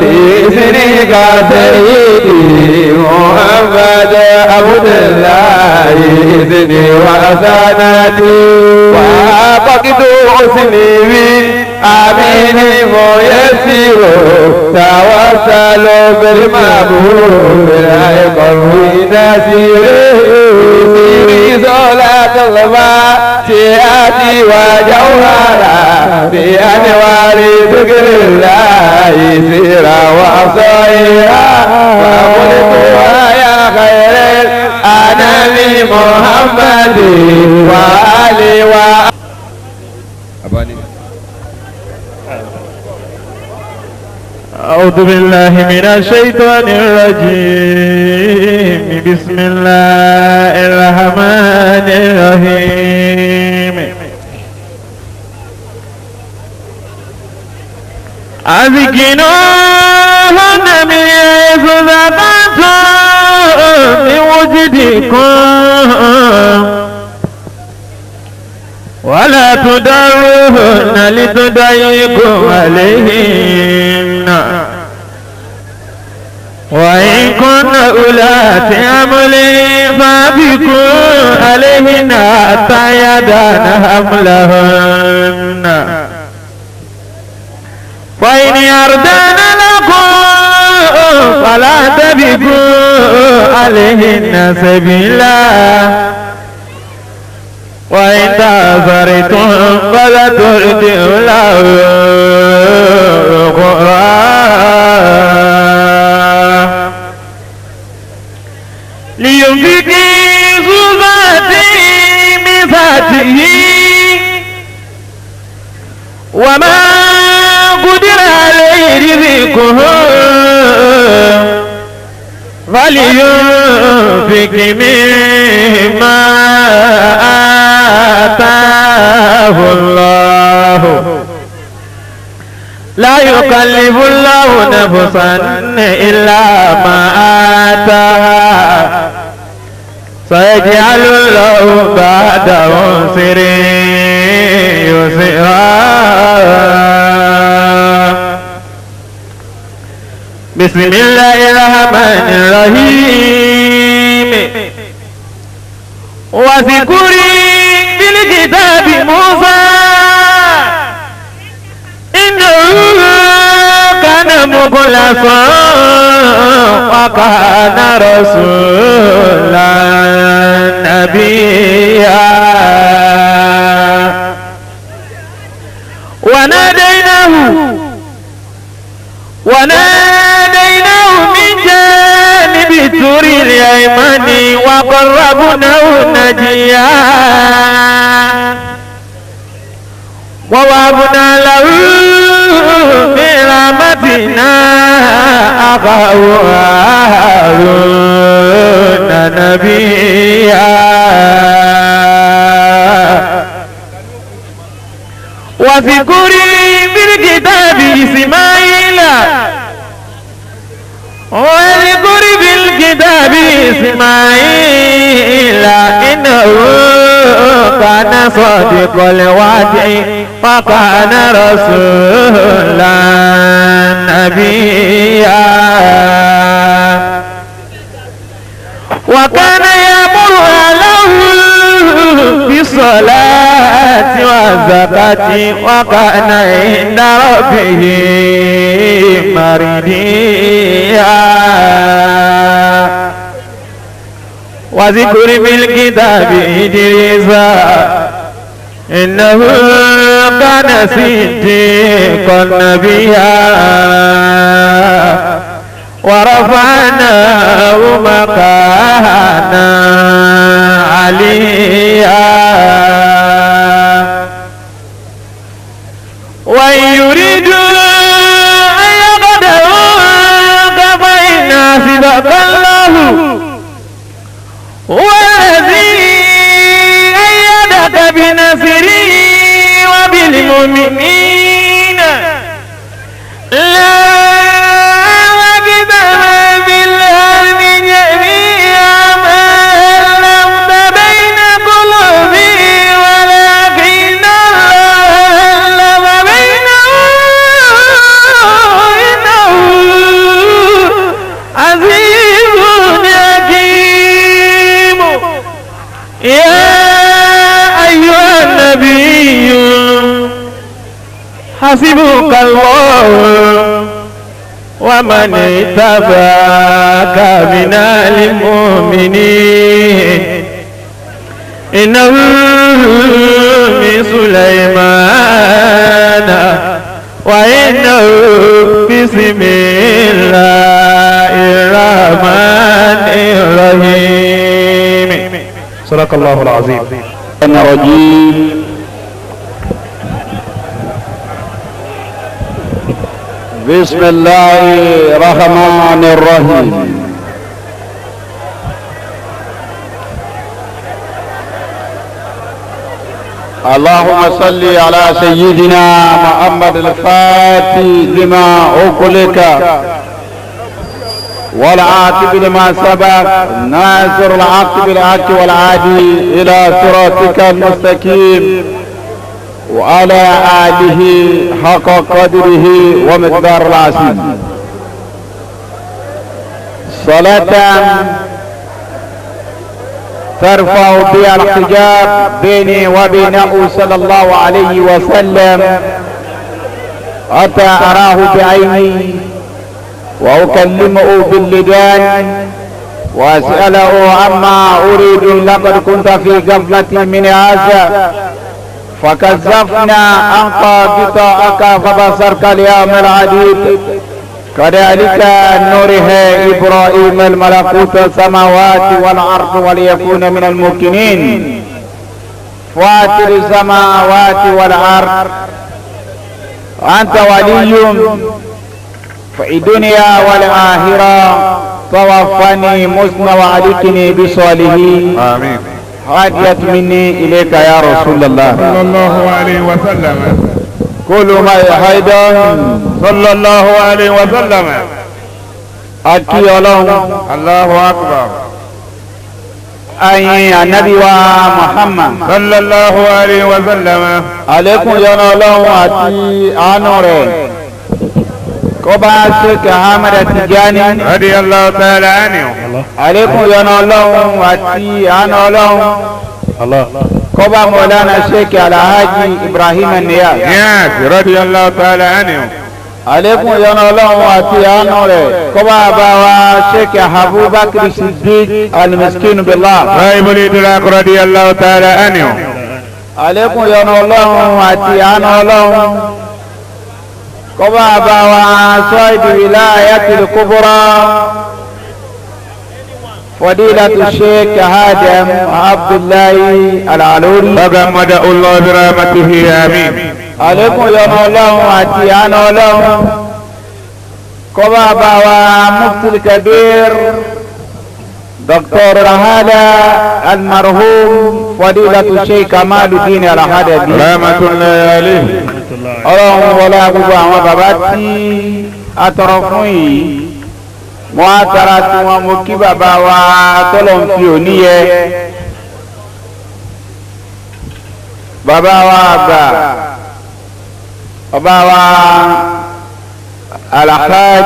بإذنك سيدي محمد عبد الله إذني وأسانتي وأفقد حسني آمين ميسر توسل بالمأمور بالقوي نسير سيري صلاة الفاتحة وجوهرا بأنوار ذكر الله سيرا وصيرا وقلتها يا خير الأنام محمد وآله وأباني. أعوذ بالله من الشيطان الرجيم. بسم الله الرحمن الرحيم. أسكنوهن من حيث سكنتم من وجدكم ولا تضروهن لتضيقوا عليهن وإن كن أولات حمل فأنفقوا عليهن حتى يضعن حملهن وإن أرضعن لكم فلا تبغوا عليهن سبيلا وإن تعذرتم فلا ترجعوا له أخرى لينفق ذو سعة من سعته وما قدر عليه رزقه فلينفق مما آتاه الله لا يكلف الله نفسا إلا ما آتاها سيجعل الله بعد عسر يسرا. بسم الله الرحمن الرحيم. واذكري بالكتاب موسى إنه كان مخلصا وكان رسولا نبيا. وناديناه من جانب الطور الأيمن وقربناه نجيا ووهبنا له من رحمتنا أخاه هارون نبيا. واذكري بالكتاب إسماعيل واذكر بالكتاب إسماعيل إنه كان صادق الوعد وكان رسولا نبيا. وكان يأمر أهله بالصلاة والزكاة وكان عند ربه مرضيا. وذكر في الكتاب إدريس إنه كان صديقا نبيا ورفعناه مكانا عليا. وإن يريدوا أن يخدعوك فإن حسبك الله هو الذي أيدك بنصره وبالمؤمنين لا ولكن الله ألف بينهم حسبك الله ومن اتبعك من المؤمنين إنه من سليمان وإنه بسم الله الرحمن الرحيم. صدق الله العظيم. الرجيم. بسم الله الرحمن الرحيم. اللهم صل على سيدنا محمد الفاتح لما أغلق والعاقب لما سبق ناصر الحق بالحق والعادي إلى صراطك المستقيم وعلى آله حق قدره ومقدار العظيم. صلاة ترفع بها الحجاب بيني وبينه صلى الله عليه وسلم حتى أراه بعيني وأكلمه باللدان وأسأله عما أريد. لقد كنت في غفلة من هذا فكذفنا عنك غطاءك فبصرك اليوم العديد. كذلك نريه إبراهيم الملكوت السماوات والأرض وليكون من الموقنين. فاطر السماوات والأرض أنت ولي في الدنيا والآخرة. توفني مسلما وألحقني بالصالحين. آمين. هديت مني إليك يا رسول الله صلى الله عليه وسلم. كل ما يحيدا صلى الله عليه وسلم. أكي الله الله أكبر. أي النبي ومحمد صلى الله عليه وسلم. عليكم يا الله أتي أنور كوبا شيخ أحمد التجاني رضي الله تعالى عنه. عليكم يا الله أتي أنور الله كوبا مولانا شيخ الحاج إبراهيم النياس رضي الله تعالى عنه. عليكم يا الله أتي أنور كوبا بابا شيخ أبو بكر الصديق المسكين بالله صاحب الإدراك رضي الله تعالى عنه. عليكم يا الله أتي أنور كوبا بابا صاحب الولاية الكبرى فضيلة الشيخ هادم عبد الله العلوري تغمد الله برحمته آمين. عليكم يا الله أتي أنا الله كوبا بابا مفتي الكبير دكتور رهادة المرحوم فضيلة الشيخ كمال الدين الهدبي رحمة الله عليه. Ọlọ́run wọlé gbogbo àwọn bàbá tí a tọrọ fún yìí mo á tara tí wọn mo kí bàbá wa tọ́lọ̀ ń fi òní yẹ bàbá wa àgbà bàbá wa Alhaj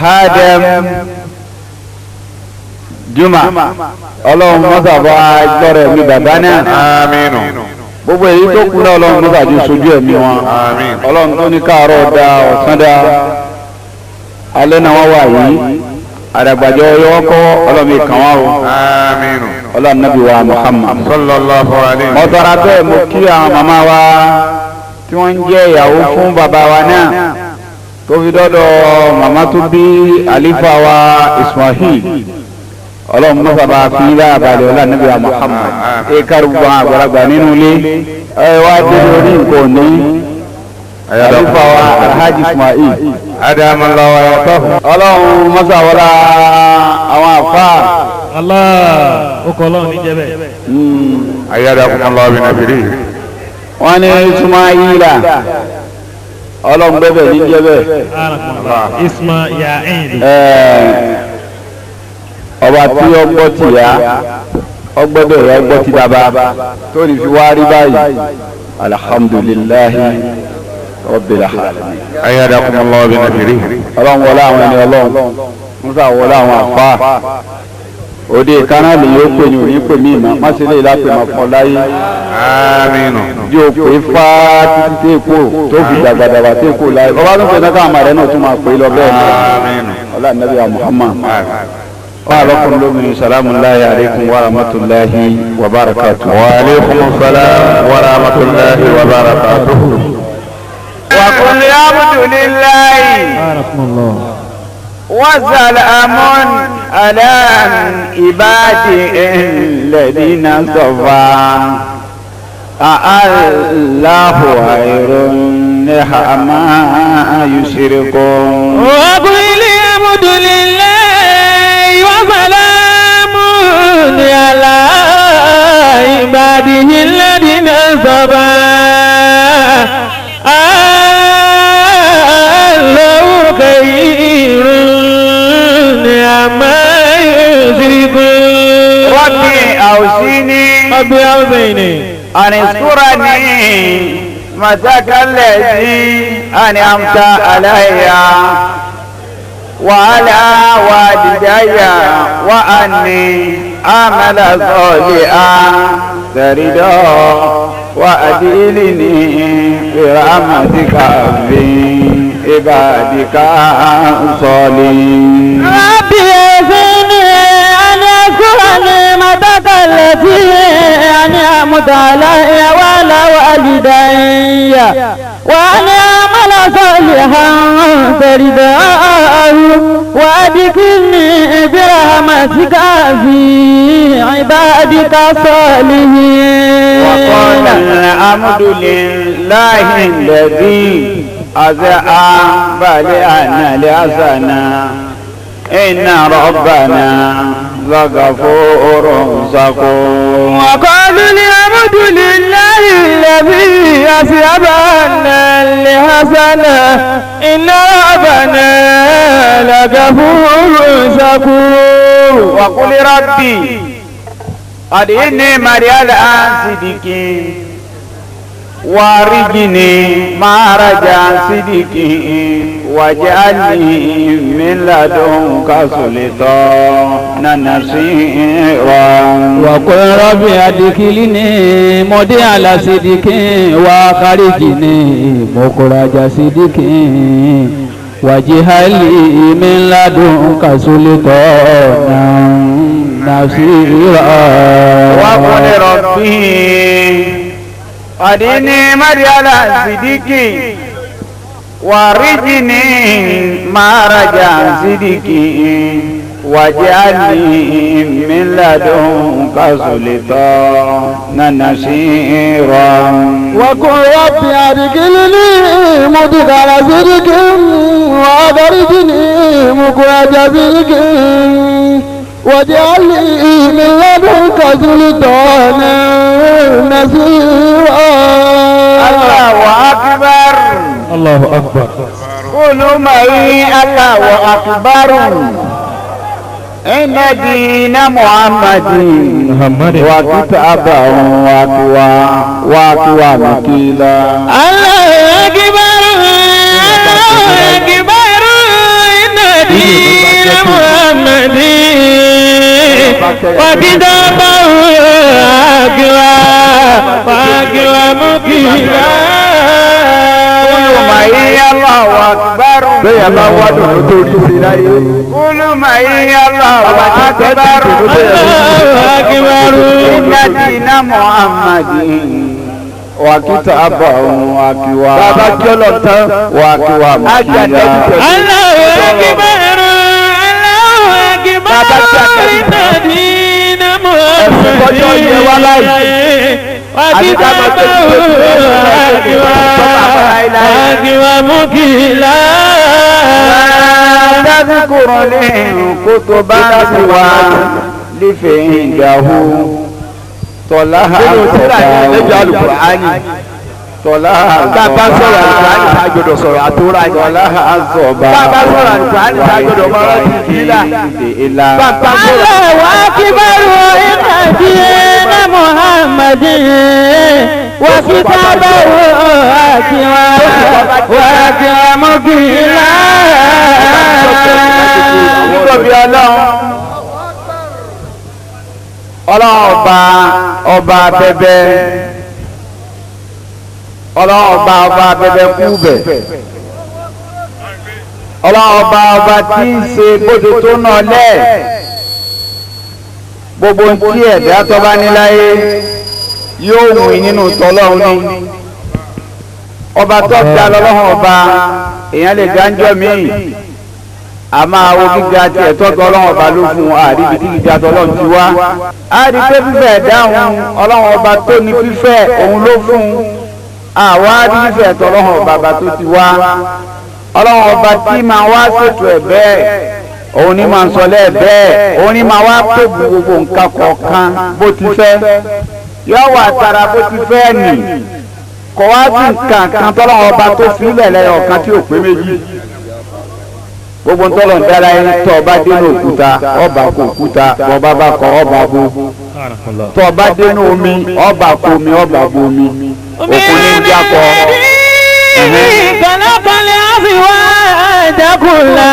Hadem Juma ọlọ́run mọ́sàbá gbọ́rọ̀ mi bàbá náà. Àmín. Gbogbo èyí tó kú náà ọlọ́run mọ́sàájú sojú ẹ̀mí wọn. Àmín. Ọlọ́run tó ní káàárọ̀ da ọ̀sán da alẹ́ náà wọ́n wà yìí àdàgbàjọ yọwọ́ kọ́ ọlọ́run mi kàn wá o. Àmín. Ọlọ́run nàbí wa Muhammad. Sallallahu alayhi. Mo tọ́ra bẹ́ẹ̀ mo kí àwọn màmá wa tí wọ́n ń jẹ́ ìyàwó fún bàbá wa náà tó fi dọ́dọ̀ màmá tó bí àlífà wa Ismail. Ọlọ́run mọ́sàbá fi ń bá àbàlẹ̀ ọlá nàbí wa Muhammad. Ẹ kárí gbogbo àwọn àgbàlagbà nínú ilé ẹ wá dé lórí nǹkan ní àlífà wa Alhaji Ismail. Adamallahu wa yatahu. Ọlọ́run mọ́sàwọ́lá àwọn àfáà. Allah ó kọ́ ọlọ́run ní jẹ́bẹ̀. Ayyadakumullahu bi nafirihi. Wọ́n ní Ismaila ọlọ́run bẹ́bẹ̀ ní jẹ́bẹ̀. Ismail. Ọba tí ó gbọ́ ti yá ọgbọ́dọ̀ yá gbọ́ ti bàbá tó ní fi wá rí báyìí alhamdulillahi rabbil alamin. Ayyadakumullahu bi nafirihi. Ọlọ́run wọlé àwọn ẹni ọlọ́run musa wọlé àwọn àfáà. Òde kaná lè yóò pè ní òní pè mí mọ́ má sì lè lápè mọ́ fún ọ láyé. Àmín. Bí o pè fá títí tí èkó tó fi dàgbàdàgbà tí èkó láyé. Ọba tó pè náà káwọn àmàlẹ́ náà tún máa pè é lọ bẹ́ẹ̀ ni. Àmín. Ọlá nàbí Muhammad. Wa alaikum lómìnir salamu alaykum wa rahmatulahi wa barakatuh. Wa alaikum salam wa rahmatulahi wa barakatuh. Wa qul alhamdulillahi. Barakallah. وسلام على عباده الذين اصطفى الله خير عما يشركون. وقل الحمد لله وسلام على عباده الذين اصطفى الله خير عما يشركون. ربي أوصني ربي أوصني أن اذكرني متك الذي أنعمت علي وعلى والدي وأني أعمل صالحا ترضاه وأدخلني برحمتك في عبادك الصالحين. ربي أوصني أن أذكر نعمتك التي أنعمت علي وعلى والدي وأن أعمل صالحا ترضاه وأدخلني برحمتك في عبادك الصالحين. وقال الحمد لله الذي أذهب لنا الحسنى إن ربنا لغفور شكور. وقالوا الحمد لله الذي أذهب عنا الحسنى إن ربنا لغفور شكور. وقل ربي أدعني مريال صديقي وارجني ما رجع صديقي واجعلني من لدنك سلطانا نصيرا. وقل ربي أدخلني مدخل صدق وأخرجني مخرج صدق واجعل لي من لدنك سلطانا نصيرا. وقل ربي أدني مريال صديقي وارجني ما رجع صديقي واجعلني من لدنك سلطانا نصيرا. وقل ربي أدخلني مدخل صدق وأخرجني مخرج صدق واجعل لي من لدنك سلطانا نصيرا. الله أكبر. الله أكبر. قولوا معي الله أكبر. إن دين محمد وكتابه وأقوى وكيلا. الله أكبر. الله أكبر. إن دين محمد وكتابه وأقوى مكيلا. قولوا معي الله أكبر. قولوا معي الله أكبر. الله أكبر. إن دين محمد وكتابه وأقوى مكيلا. الله أكبر. الله أكبر. إن دين محمد وكتابه وأقوى مكيلا. تذكر لي كتبا سوى لفنده tọ́lá tọ́lá bàbá sọ̀rọ̀ àlùkùránì tá a gbọ́dọ̀ sọ̀rọ̀ àtúrà ni. tọ́lá àzọ̀bà bàbá sọ̀rọ̀ àlùkùránì tá a gbọ́dọ̀ máa rántí ìlà. Bàbá sọ̀rọ̀ Allahu akbar inna dina Muhammadin wa kitabahu akiwa wa akiwa mukila. Nítorí Ọlọ́run Ọlọ́run ọba ọba bẹbẹ, Ọlọ́run ọba ọba bẹbẹ kú bẹ, Ọlọ́run ọba ọba tí ń ṣe bóde tó náà lẹ gbogbo ntí ẹ̀dá tó bá ní láyé yóò wù nínú tọ́lọ́run ní ọba tó ga lọ́lọ́run ọba èèyàn lè gánjọ́ míì a máa wo gíga tiẹ̀ tọ́jú ọlọ́run ọba ló fún un àríbi tí gíga tọ́lọ́run ti wá. A rí pé fífẹ̀ dáhùn ọlọ́run ọba tó ní fífẹ̀ òun ló fún un àwa rí fífẹ̀ tọ́lọ́run ọba bá tó ti wá. Ọlọ́run ọba tí máa wá ṣètò ẹ̀ bẹ́ẹ̀ òun ní máa ń sọ lẹ́ẹ̀ bẹ́ẹ̀ òun ní máa wá pè gbogbo nǹkan kọ̀ọ̀kan bó ti fẹ́ yọ wà tara bó ti fẹ́ nì kọ̀ wá sí nǹkan kan tọ́lọ́run ọba tó fi ilẹ̀ lẹ́yọ̀ kan tí ò pé méjì. Gbogbo ntọ́lọ̀ ń dára yín tọ́ ọba dénú òkúta ọba kò òkúta ọba bá kọ ọba bo tọ́ ọba dénú omi ọba kò omi ọba bo omi òkun ní jákọ. Kọ̀lọ́kọ̀lẹ́ á sì wá àjàkùlà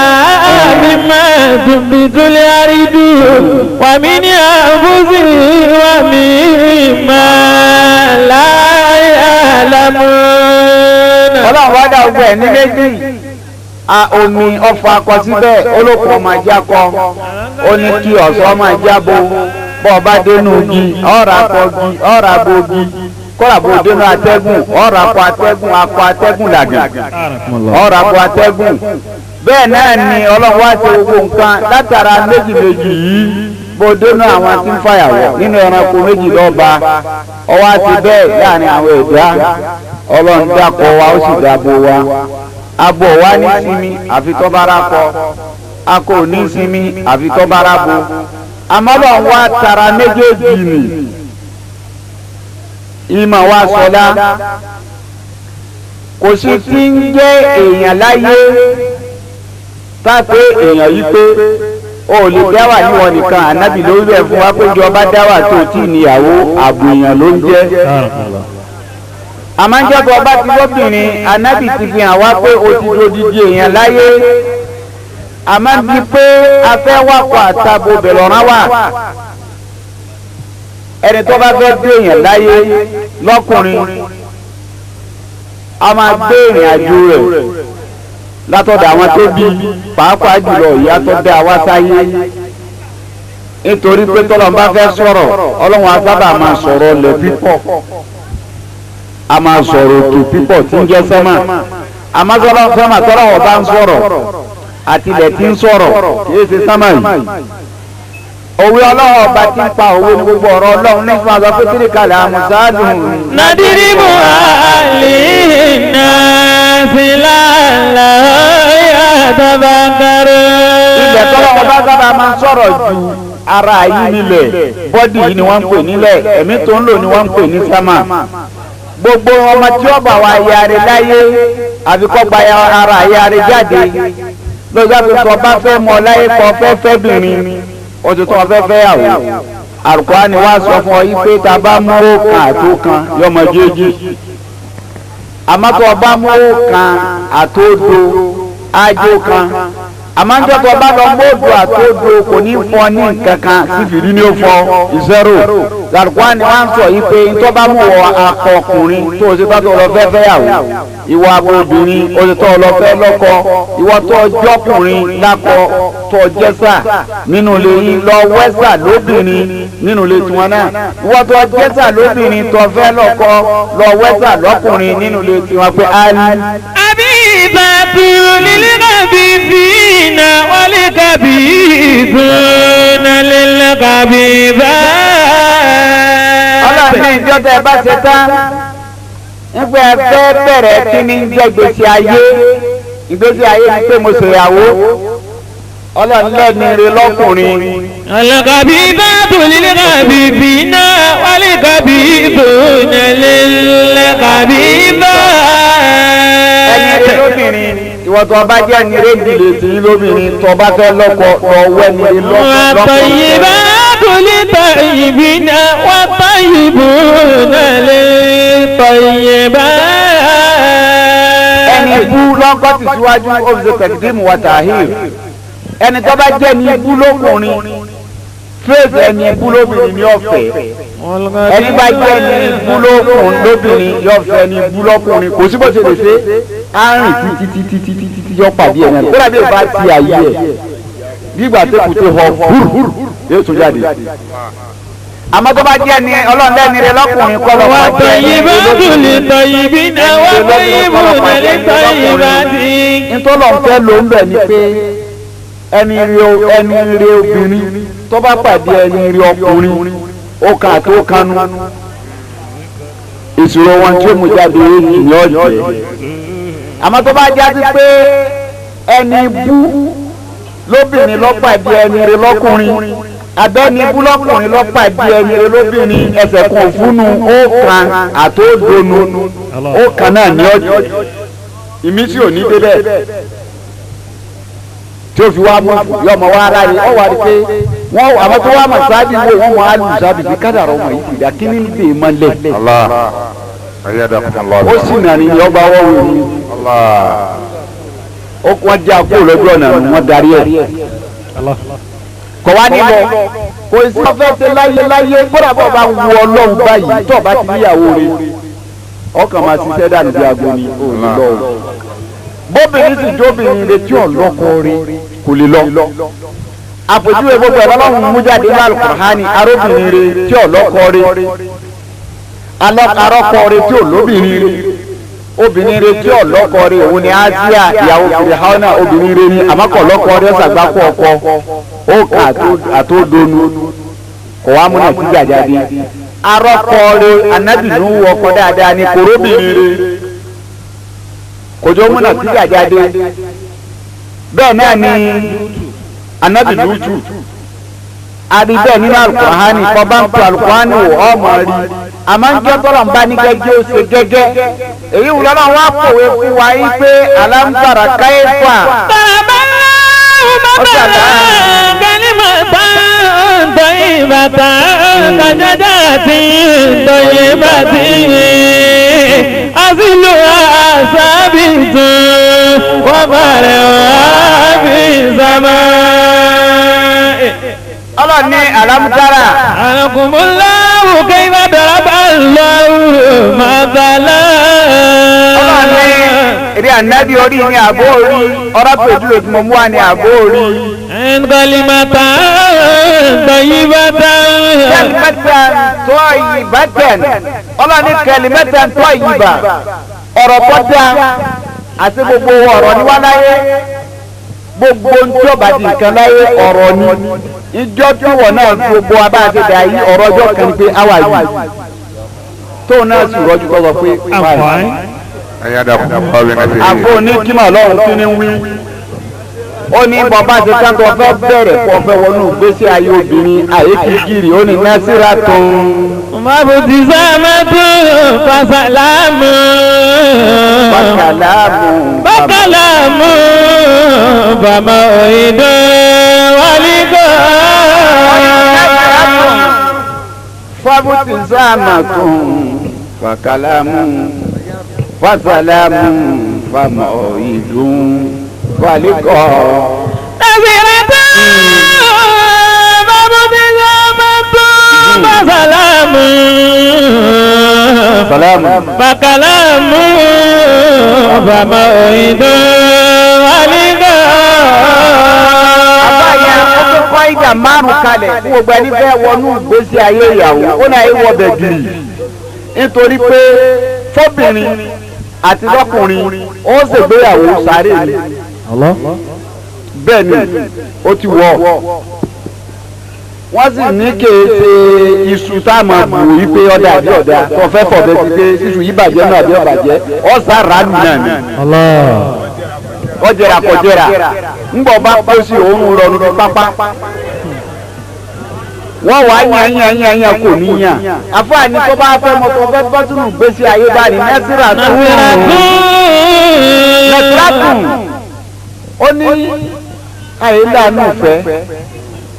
mímọ́ tùbìtúlẹ̀ àrídù wàmí ní àbúzì wàmí máa láyé àlámú. Ọlọ́run wá dá ogun ẹ̀ ní méjì. A omi ọfọ akọ síbẹ̀ olókùn ọmọ ajá kọ ó ní kí ọ̀sán ọmọ ajá bo bọ́ ọba dénú igi ọ̀rà akọ igi ọ̀rà abo igi kọ́ra bó dénú atẹ́gùn ọ̀rà akọ atẹ́gùn akọ atẹ́gùn làgàn ọ̀rà akọ atẹ́gùn bẹ́ẹ̀ náà ni Ọlọ́run wá ṣe gbogbo nǹkan látara méjì méjì yìí bó dénú àwọn tí ń fàyàwọ́ nínú ẹranko méjì lọ́ba ọwọ́ àti bẹ́ẹ̀ láàrin àwọn ẹ̀dá Ọlọ́run dákọ̀ wa ó sì dáàbò wa. Abo wa ní sinmi àfi tó bá ra kọ akọ ní sinmi àfi tó bá ra bo àmọ́ wa tara méjèèjì nì ìmọ̀ wa sọlá kò sí tí ń jẹ́ èèyàn láyé tápé èèyàn yìí pé o lè dáwà níwọ̀n nìkan ànábì lórí ẹ̀ fún wa pé ìjọba dáwà tó tí níyàwó ààbò èèyàn ló ń jẹ́. Àmọ́ ọba ti lóbìnrin ànábì ti fi hàn wá pé o ti dodidi èèyàn láyé àmọ́ bíi pé a fẹ́ wàkọ̀ àtàbò bẹ̀lọ́rán wà ẹni tó bá fẹ́ gbé èèyàn láyé lọ́kùnrin a máa gbé ìrìn àjò rẹ̀ látọ̀dọ̀ àwọn tó bí pàápàá jùlọ ìyá tó dá wá sáyé nítorí pé tọ́lọ́run bá fẹ́ sọ̀rọ̀ Ọlọ́run á sábà máa sọ̀rọ̀ lẹ̀ pípọ̀ a máa sọ̀rọ̀ òkè pípọ̀ tí ń jẹ́ sẹ́mà àmọ́ sẹ́mà tọ́lọ́run bá ń sọ̀rọ̀ àtìlẹ̀ tí ń sọ̀rọ̀ kì í ṣe sẹ́mà yìí. Òwe Ọlọ́run ọba tí ń pa òwe ní gbogbo ọ̀rọ̀ Ọlọ́run ní fún àgbà pé tírí kalẹ̀ àmùsáàdùn. Nàdírímù àlè náà sí lálẹ́ yàtọ̀ kárẹ́. Ilẹ̀ tọ́lọ́run ọba sábà máa ń sọ̀rọ̀ ju ara yìí nílẹ̀ bọ́dì yìí ni wọ́n ń pè nílẹ̀ ẹ̀mí tó ń lò ni wọ́n ń pè ní sámà. Gbogbo ọmọ tí ó bá wa yára láyé àfi kó gba ara yára jáde lọ́jọ́ tó sọ bá fẹ́ mọ láyé kọ́ fẹ́ fẹ́ bìnrin òtútù ọ̀fẹ́ fẹ́ yàwó Àlùkùránì wá sọ fún ọ yí pé tá a bá mú ọ̀kan àtó kan yọmọ jéjì àmọ́ tó o bá mú ọ̀kan àtódo ájó kan àmọ́ níjọ́ tó o bá lọ mọ́ọ̀dù àtódo kò ní fọ ní nǹkan kan sífìrí ní ó fọ zero. Àlùkùránì wá ń sọ yí pé tó bá mú ọ akọkùnrin tó o ṣe tó lọ fẹ́ fẹ́ yàwó ìwọ abo obìnrin o ṣe tó lọ fẹ́ lọ́kọ ìwọ tó jọkùnrin lákọ tó jẹ́sà nínú ilé yín lọ wẹ́sà lóbìnrin nínú ilé tiwọn náà ìwọ tó jẹ́sà lóbìnrin tó fẹ́ lọ́kọ lọ wẹ́sà lọ́kùnrin nínú ilé tiwọn pé á ní. Àbí ìbàdù lílé náà bí fínà wọlé kàbí ìdùnnà lílé kàbí bá. Ọlọ́run ní ìjọ tẹ ẹ bá ṣe tán nígbà ẹ fẹ́ bẹ̀rẹ̀ kí ni ń jẹ́ gbèsè ayé ìgbésí ayé ni pé mo ṣèyàwó Ọlọ́run lẹ́ni rẹ lọ́kùnrin. Àlọ́kàbí bá tòlílé kàbí bínà wálé kàbí ìdùnnà lílé kàbí bá. Ẹni rẹ lóbìnrin ìwọ tó bá jẹ́ ní rédíò tí lóbìnrin tó bá fẹ́ lọ́kọ lọ wẹ́ ní lọ́kọ. Àtọ̀yìnbá lítọ̀yìnbínà wàtọ̀yìnbùnà lítọ̀yìnbá. Ẹni ibú lọ́kọ́ ti síwájú ó fi ṣe tẹ̀kídìmù wa tàhír. Ẹni tó bá jẹ́ ní ibú lókùnrin Trace ẹni ibú lóbìnrin ní ọ̀fẹ́. Ẹni bá jẹ́ ẹni ibú lóbìnrin yóò fẹ́ ẹni ibú lọ́kùnrin. Kò sí bó ṣe lè ṣe. Á rìn títí títí títí títí yọ pàdé ẹ̀ náà. Kódà bí ìbá ti àyè ẹ̀. Bí ìgbà tó kù tó họ húrú yóò tún jáde. Àmọ́ tó bá jẹ́ ni Ọlọ́run lẹ́ni rẹ lọ́kùnrin kọ́ lọ́kùnrin. Wà tọ̀yìnbátù lè tọ̀yìnbínà wà tọ̀yìnbùnà lè tọ̀yìnbátì. Ntọ́lọ̀ ń fẹ́ ló ń bẹ̀ ni pé ẹni rí obìnrin tó bá pàdé ẹni rí ọkùnrin ó kàn àti ó kanú. Ìṣòro wọn tí ó mú jáde ní ọ̀jẹ̀. Àmọ́ tó bá já sí pé ẹni bú lóbìnrin ló pàdé ẹni rí lọ́kùnrin abẹ́ni búlọ́kùnrin lọ́pàdé ẹni olóbìnrin ẹsẹ̀ kan òfúnnu ó kan àtòdonu ó kan náà ní ọjọ́ ìmísí ò ní débẹ̀ tí ó fi wá mú yọmọ wá ara rẹ ọ wá rí pé wọn àwọn tó wá mọ̀ sáábì wò wọ́n mọ̀ á lù sáábì sí kádàrọ̀ ọmọ yìí ìdá kí ní lè mọ́lẹ̀ ó sì nà ní ọgbà wọ́wọ́ ni ó wọ́n já kó lọ́jọ́ ọ̀nà wọ́n darí ẹ̀ kọ̀ wá nílẹ̀ kò sí ọfẹ́ ṣe láyé láyé kódà bọ̀ bá wu Ọlọ́run báyìí tó bá ti níyàwó rẹ̀ ọkàn máa ṣiṣẹ́ dànù bí aago ni ò ní lọ o. Bóbìnrin sì jóbìnrin rẹ̀ tí ọlọ́kọ rẹ̀ kò lè lọ. Àpèjúwe gbogbo ẹ̀ lọ́lọ́run mú jáde ní Al-Qur'ani arábìnrin rẹ̀ tí ọlọ́kọ rẹ̀ arọ́kọ rẹ̀ tí olóbìnrin rẹ̀ obìnrin rẹ̀ tí ọlọ́kọ rẹ̀ òun ni Asia ìyàwó Fìrìhánà obìnrin rẹ̀ ni àmọ́kọ̀ ọlọ́kọ rẹ̀ ṣàgbákò ọkọ ó kà àtòdonu kò wá múnà sí jàjáde arọ́kọ rẹ̀ anábìnú ọkọ dáadáa ni kòróbìnrin rẹ̀ kòjó múnà sí jàjáde bẹ́ẹ̀ náà ni anábìnú tù adi bẹ́ẹ̀ nínú alukur'ani kọ́ bá ń tu alukur'ani wò ọmọ rí àmọ́ ń jẹ́ tọ́lọ̀ ń bá ní gẹ́gẹ́ ó ṣe gẹ́gẹ́ èyí wúlọ́ náà wá pòwe fún wa yí pé aláǹfààrà káyéfà. Bàbá bàbá kalimatan tayyibatan kajadatin tayyibatin asluha sabitun wa far'uha fis samaa'i. Ọlọ́run ní alámúdára. Àlùkùnmùláwù kayfa daraba Allahu mathalan. Ọlọ́run ní eré ànábì orí ní àbó orí ọ̀rọ̀ pẹ̀lú ètò mú wa ní àbó orí. Kalimatan tayyibatan. Kalimatan tayyibatan. Ọlọ́run ní kalimatan tayyiba. Ọ̀rọ̀ tó dáa àti gbogbo ọ̀rọ̀ ní wá láyé. Gbogbo ntí ọba di nǹkan láyé ọ̀rọ̀ ni. Ìjọ tí wọ́n náà gbogbo abáṣe dà yí ọ̀rọ̀ ọjọ́ kan ni pé àwa yìí tóun náà sì rọ́jú kọ́ sọ pé fine. Àfọ oníkímọ̀ lọ́run kí ni wí. Ó ní bàbá ṣe sáńtọ̀ fẹ́ bẹ̀rẹ̀ kó fẹ́ wọnú ìgbésí ayé obìnrin àyèkígìrì ó ní násìrà tó ń. Mabutisamatu fasalamu. Fakalamu. Fakalamu bàmà òyìnbó wàlíkọ́. Fabutisamatu fakalamu fasalamu fama òyìnbó wàlíkọ́. Nasiratu mabutisamatu fasalamu. Salamu. Fakalamu bàmà òyìnbó wàlíkọ́. Àbáyá ó tó kọ́ ìdá márùn-ún kalẹ̀ fún gbogbo ẹni fẹ́ wọnú ìgbésí ayé ìyàwó ó náà wọ bẹ̀ gírì nítorí pé fóbìnrin àti lọ́kùnrin ó ṣègbéyàwó sáré ni bẹ́ẹ̀ ni ó ti wọ̀ wọ́n sì ní kéèké iṣu tá a máa bù yí pé ọ̀dà àbí ọ̀dà tó fẹ́ fọ̀bẹ sí pé iṣu yìí bàjẹ́ náà àbí ọ̀bàjẹ́ ọ̀sà ràánù náà ni ọjẹra kọjẹra ńgbọ bá kó sí òun rọrùn ní pápá wọ́n wá yàn yàn yàn yàn kò ní yàn àfààní tó bá fẹ́ mọ́tò fẹ́ bọ́tùnù gbèsè ayé bá ní nẹ́sìrà tó nẹ́sìrà tún ó ní ayé láàánú fẹ́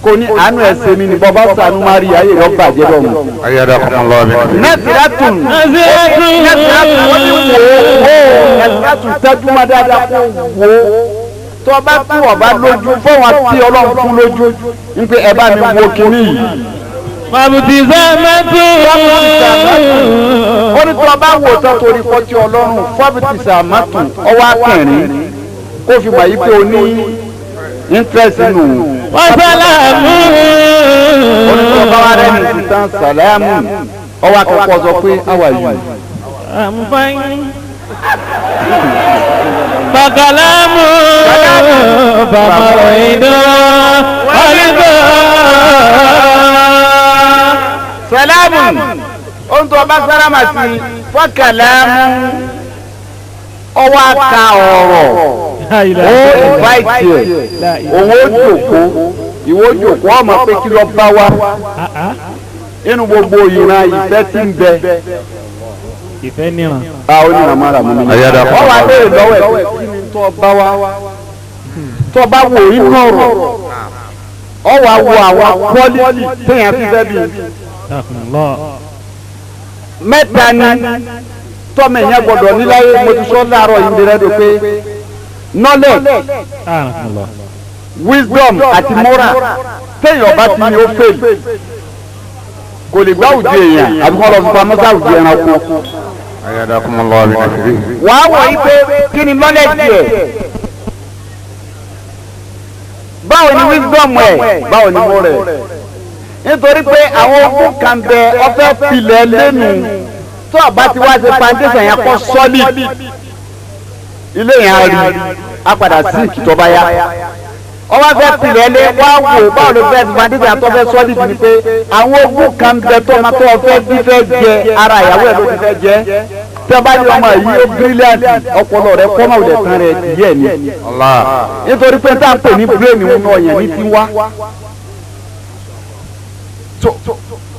kò ní àánú ẹsẹ̀ mi ní bọ́bá sànú má rí ayé rẹ̀ bàjẹ́ bọ̀ mọ́. Nẹ́sìrà tún nẹ́sìrà tún wọ́n ní wò ó nẹ́sìrà tún tẹ́jú má dáadáa kó wò ó Tó bá tí wọ́n bá lójú fọ́wọ́n tí Ọlọ́run fún lójú ń pé ẹ bá mi wo kinní yìí. Fàbùtìsàmẹ́tù. Ó ní tó bá wò tán torí pọ́tí Ọlọ́run fàbùtìsàmẹ́tù ọwọ́ akẹ́rin kó fi mọ̀ yí pé o ní interest nù. Wàsálàmù. Ó ní tó bá wà rẹ̀ ní ìtàn sàlámù ọwọ́ akẹ́kọ̀ọ́ sọ pé how are you? I'm fine. Bàkàlámù bàmà ìdán wàlíbà. Sàlámù ohun tó bá sálámà sí fọkàlámù ọwọ́ aka ọ̀rọ̀ ó ìnváìtì ẹ̀ òun ó jòkó ìwọ jòkó ọmọ pé kí ló bá wá inú gbogbo ìran ìfẹ́ tí ń bẹ. Ìfẹ́ níran. A ó níran máa rà mú mi. Wọ́n wá béèrè lọ́wọ́ ẹ̀ pé kí ni tó bá wá tó bá wò inú ọ̀rọ̀ ọ wá wo àwọn quality téèyàn fi fẹ́ bí. Mẹ́ta ni tọ́mọ èèyàn gbọ́dọ̀ níláyé mo ti sọ láàárọ̀ yìí ní rẹ́díò pé knowledge, wisdom àti moral téèyàn bá ti ní ó fail kò lè gbá òjò èèyàn àbí kọ́ lọ fi pamọ́ sáwùjọ ẹranko. Wàá wọ̀ yí pé kí ni knowledge ẹ̀, báwo ni wisdom ẹ̀, báwo ni moral ẹ̀. Nítorí pé àwọn ogún kan bẹ ọfẹ́ filẹ̀ lẹ́nu tó àbá ti wá ṣe foundation yẹn kọ́ solid ilé yẹn á rí á padà sí ìtọ́ba yá. Ọwọ́ fẹ́ pilẹ̀ lé wá wò báwo ló fẹ́ foundation yẹn tó fẹ́ solid ni pé àwọn ogún kan bẹ tó ma tó ọfẹ́ bí fẹ́ jẹ ara ìyàwó ẹ̀ ló ti fẹ́ jẹ. Tí a bá ní ọmọ yìí ó brilliant ọpọlọ rẹ kọ́mọ̀ òlẹ̀ tán rẹ díẹ̀ ni. Nítorí pé tá à ń pè ní brain ń nà yẹn ní ti wá.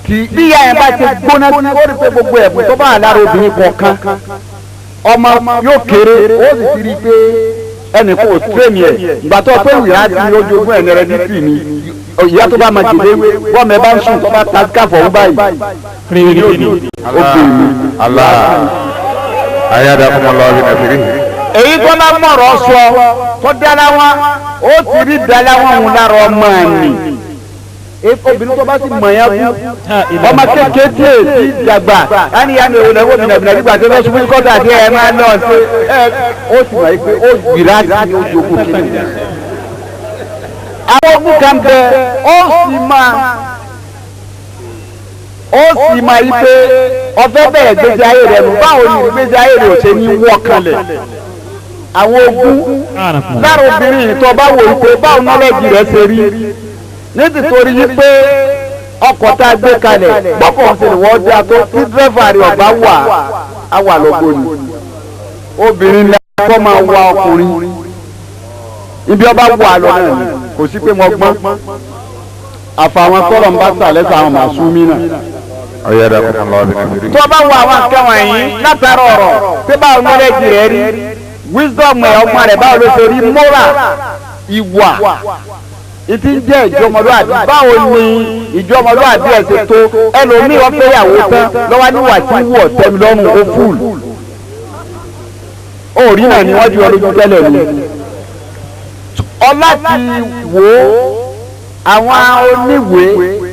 Kì bí ìyá yẹn bá ti gbóná tí ó rí pé gbogbo ẹ̀bùn tó bá wà lára obìnrin kọ̀ọ̀kan ọmọ yóò kéré ó sì ti rí i pé ẹnì kò tírèmì ẹ̀ ìgbà tó pé ìyá ti ojoogun ẹ̀ nẹrẹ ní tì ní ìyá tó bá máa jèlé bọ́ọ̀mù ẹ bá ń sùn tó bá ta káfọ̀ ń báyìí ó gbé mi. Èyí tó bá mọ̀rọ̀ sọ tó dára wọn ó ti rí dára wọn hùn lára ọmọ ẹ̀ nì. Obìnrin tó bá ti mọ̀ yẹn kú ọmọ kékeré tí èsì dàgbà láni ìyá mi ò lẹ́wọ́ mi nàbìnà nígbà tó lọ ṣubú ní kọ́tà àti ẹ̀ máa lọ sí ẹ ó sì mọ̀ pé ó gbìrà sí ní ojú ogun kìíní. Àwọn ogun kan bẹ ó sì máa yí pé ọfẹ́ bẹ̀rẹ̀ gbèsè ayé rẹ̀ nù báwo ni gbèsè ayé rẹ̀ ò ṣe ní wọ́ kanlẹ̀. Àwọn ogun lára obìnrin ìtọ́ bá wò ó pé báwo nọ́lẹ́jì rẹ̀ ṣe rí nítorí yí pé ọkọ̀ tá a gbé kalẹ̀ gbọ́kọ̀ ṣe lè wọ́n dá tó tí dírẹ́fà rẹ̀ ọ̀bá wà á wà lọ́gbọ́n ni. Obìnrin ni akọ́ máa wa ọkùnrin ibi ọba wà lọ náà ni kò sí pé mo gbọ́n àfàwọn tọrọ ń bá sàlẹ̀ sàwọn màsúmí náà. Tó bá wọ àwọn akẹ́wọ̀n yìí látara ọ̀rọ̀ pé báwo knowledge rẹ̀ rí wisdom ẹ̀ ọgbọ́n rẹ̀ báwo ló ṣe rí moral ìwà ìtí ń jẹ́ ìjọmọlúwàbí báwo ni ìjọmọlúwàbí ẹ̀ ṣe tó ẹlòmíì wọ́n fẹ́ yàwó tán lọ́wọ́ níwà tí wọ̀ tẹ́mi lọ́rùn ó fúl ó rí náà ni wọ́n ju ọlójú tẹ́lẹ̀ ni. Ọlá ti wò ó àwọn oníwèé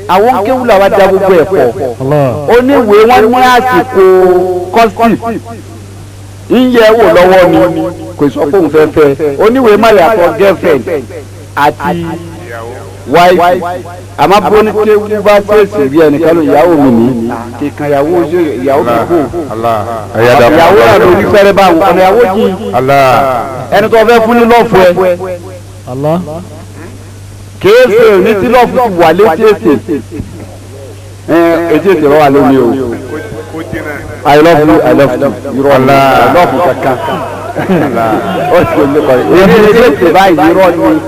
àwọn kéwù làwọn da gbogbo ẹ̀ pọ̀ oníwèé wọ́n ní àsìkò kọ́sìtì ń yẹ wò lọ́wọ́ ni kò sọ pé òun fẹ́ fẹ́ oníwèé má yàtọ̀ girlfriend àti wáìfì àmọ́ bóníkéwú bá ṣèṣì rí ẹnìkan ló ìyàwó mi ní kíkan ìyàwó ìyàwó mi kú ìyàwó náà ló ní fẹ́rẹ́ báwọn ọ̀nà ìyàwó jì ẹni tó fẹ́ fún ní lọ́ọ̀fù ẹ kéèsè ní tí lọ́ọ̀fù ti wà létí ètè etí ètè wà lónìí o I love you I love you irọ́ ni I love you kankan ó sì lè kọ́ ẹ etí ètè báyìí irọ́ ni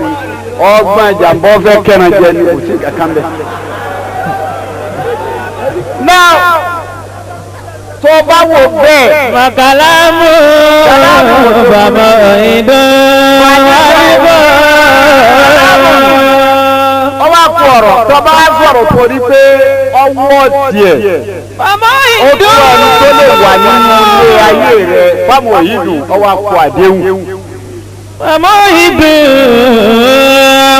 ọgbọ́n ìjàmbá fẹ́ kẹ́ran jẹ ni kò sí kankan bẹ́ẹ̀. Now tó bá wò bẹ́ẹ̀. Màkàlámù bàbá ìdán wàlíbọ̀. Ó wá kú ọ̀rọ̀ tó bá sọ̀rọ̀ torí pé ọwọ́ tiẹ̀ Bàbá ó ìdán. tó ẹni tó lè wà nínú ilé ayé rẹ̀ fáwọn òyìnbó ó wá kú àdéhùn. وموهب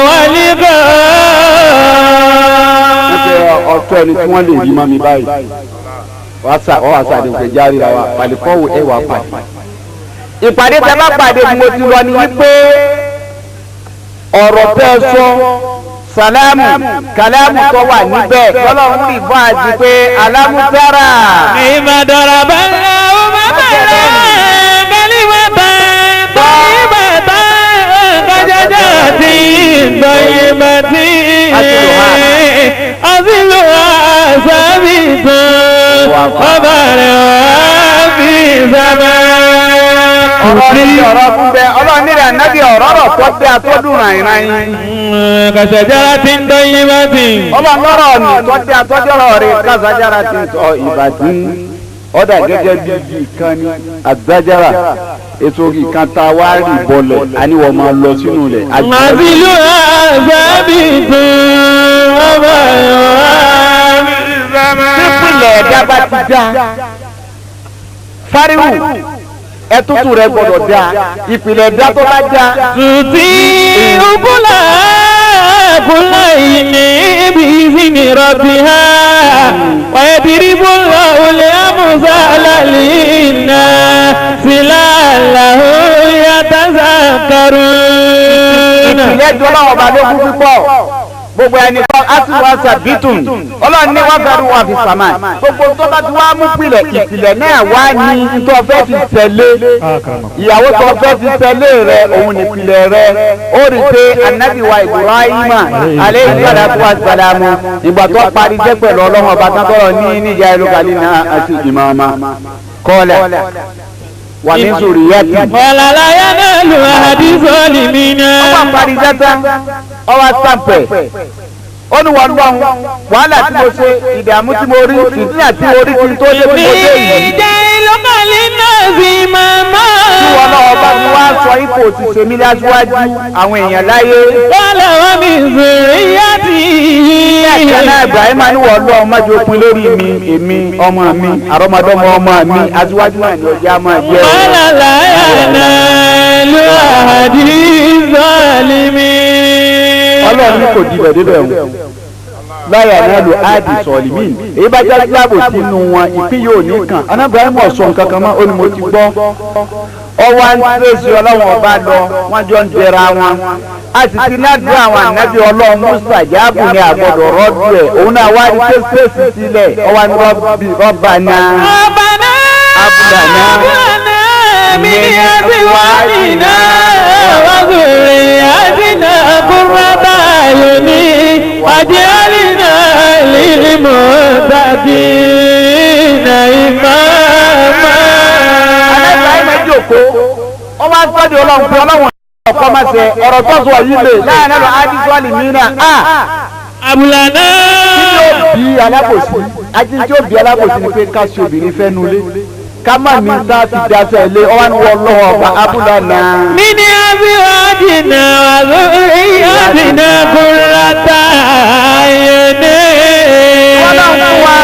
ولقاء. Ọ̀tọ̀ ẹni tí wọ́n lè rí mọ́ mi báyìí wọ́n wá sàdé òkè járe ra wa pàlíkọ́wò ẹ̀ wà pàdé. Ìpàdé tẹ bá pàdé mo ti lọ ni wípé ọ̀rọ̀ tẹ́ ẹ sọ sàlámù kàlámù tó wà níbẹ̀ tọ́lọ́run rí fún àti pé alámúsára. Ìmọ̀dọ̀rọ̀ bá ń lọ ọmọ bẹ̀rẹ̀ kálíwá bá tọ́yìnbá tá kájájá tí tọ́yìnbá tí àzìlò àṣàbí tán ọba rẹ̀ wá fi sábà. Ọ̀rọ̀ ní ọ̀rọ̀ fún bẹ́ẹ̀ ọlọ́run nílẹ̀ ànábì ọ̀rọ̀ rọ̀ tó tẹ́ atọ́dún ràìnràìn. Kàṣàjára ti ń dán bá ti. Ọlọ́run lọ́rọ̀ ní tó tẹ́ atọ́jọ́rọ̀ rẹ̀ kàṣàjára ti ń sọ ìbàdí. Ọ̀dà gẹ́gẹ́ bí igi kan ní àdájára ètò igi kan tá a wá rì bọlẹ̀ àníwọ̀ máa lọ sínú rẹ̀. Àzìlò àṣàbí tán ọba rẹ̀ wá fi sábà. Pípìlẹ̀ ẹ̀dá bá ti dá fáríwù ẹtútù rẹ gbọ́dọ̀ dá ìpìlẹ̀ ẹ̀dá tó bá dá. Tùtí ukula kula ìní ibi ìsìn rọ̀bì ha wàyẹ̀dìrìbù lọ́wọ́lẹ̀ amúsà lálìínà sílàláhù yàtàzà karùn-ún. Ìpìlẹ̀ jọlá ọba ló kú púpọ̀ gbogbo ẹni tó asiwa sabitun ọlọ́run ní wọ́n fẹ́ẹ́ wà fi sàmà gbogbo tó bá ti wá mú pilẹ̀ ìpìlẹ̀ náà wá ní tó fẹ́ fi tẹ̀lé ìyàwó tó fẹ́ fi tẹ̀lé rẹ òun nípìlẹ̀ rẹ ó rí i pé anabiwa Ibrahima aleyhi salatu wa salamu ìgbà tó parí jẹ́ pẹ̀lú ọlọ́run ọba tán tọrọ ní níjà ìlúkalí náà àti ìmọ̀ọ́mà kọ́lẹ̀ wà ní zuriyati. Wàlálà yanalu ahadi zalimina. Ọba parí jẹ́ tán ọwọ́ sàmpẹ̀ ó ní wọn lọ́hùn wàhálà tí mo ṣe ìdààmú tí mo rí ìdíyà tí mo rí kí n tó dé bí mo dé yìí. Ìjà ìlọ́kàlì náà sì máa mọ́. Tí wọn náà ọba mi wá sọ ipò òṣìṣẹ́ mi láṣíwájú àwọn èèyàn láyé. Wàhálà wa mi zuriyati. Ẹ̀ka náà Ibrahim ní wọ́n lọ́hùn má jẹ́ òpin lórí mi èmi ọmọ mi àrọ́mọdọ́mọ ọmọ mi aṣíwájú náà ni ọjà máa jẹ́. Wàhálà yanalu ahadi zalimin. Ọlọ́run ní kò dibẹ̀ débẹ̀ o láyà náà lò áàdì sọ̀lìmín èyí bá já láàbò sínú wọn ìpín yóò ní kàn anábìrámù ọ̀sán kankan mọ́ ó ní mo ti gbọ́ ọwọ́ ń tẹ̀sí ọlọ́run ọba lọ wọ́n jọ ń jẹra wọn a sì ti ládùúgbò àwọn ànábì ọlọ́run musa jáàbù ní àgbọ̀dọ̀ rọ́bì ẹ̀ òun náà wá ní tẹ́sí sílẹ̀ ọwọ́ ní rọ́bì rọ́bà náà Rabbana abúlàná min azwajina wa dhurriyyatina qurrata a'yunin waj'alna lil-muttaqina imama. Aláìsàn ẹ̀ jókòó wọ́n wá sọ́dọ̀ ọlọ́run pé ọlọ́run ọkọ máa ṣe ọ̀rọ̀ tó sọ yìí lè láàrin àlọ́ àdìsọ́ọ̀lì mìíràn a. Abúlàná. Kí ló bí alábòsí ají tí ó bí alábòsí ni pé ká ṣe obìnrin fẹ́ nulẹ̀ ká má ní tá a fi daṣẹ́ ilé ọwọ́ ni wọ́n lọ́wọ́ ọba abúlàná. Min azwajina wa dhurriyyatina qurrata a'yunin. Wọ́n náà fún wa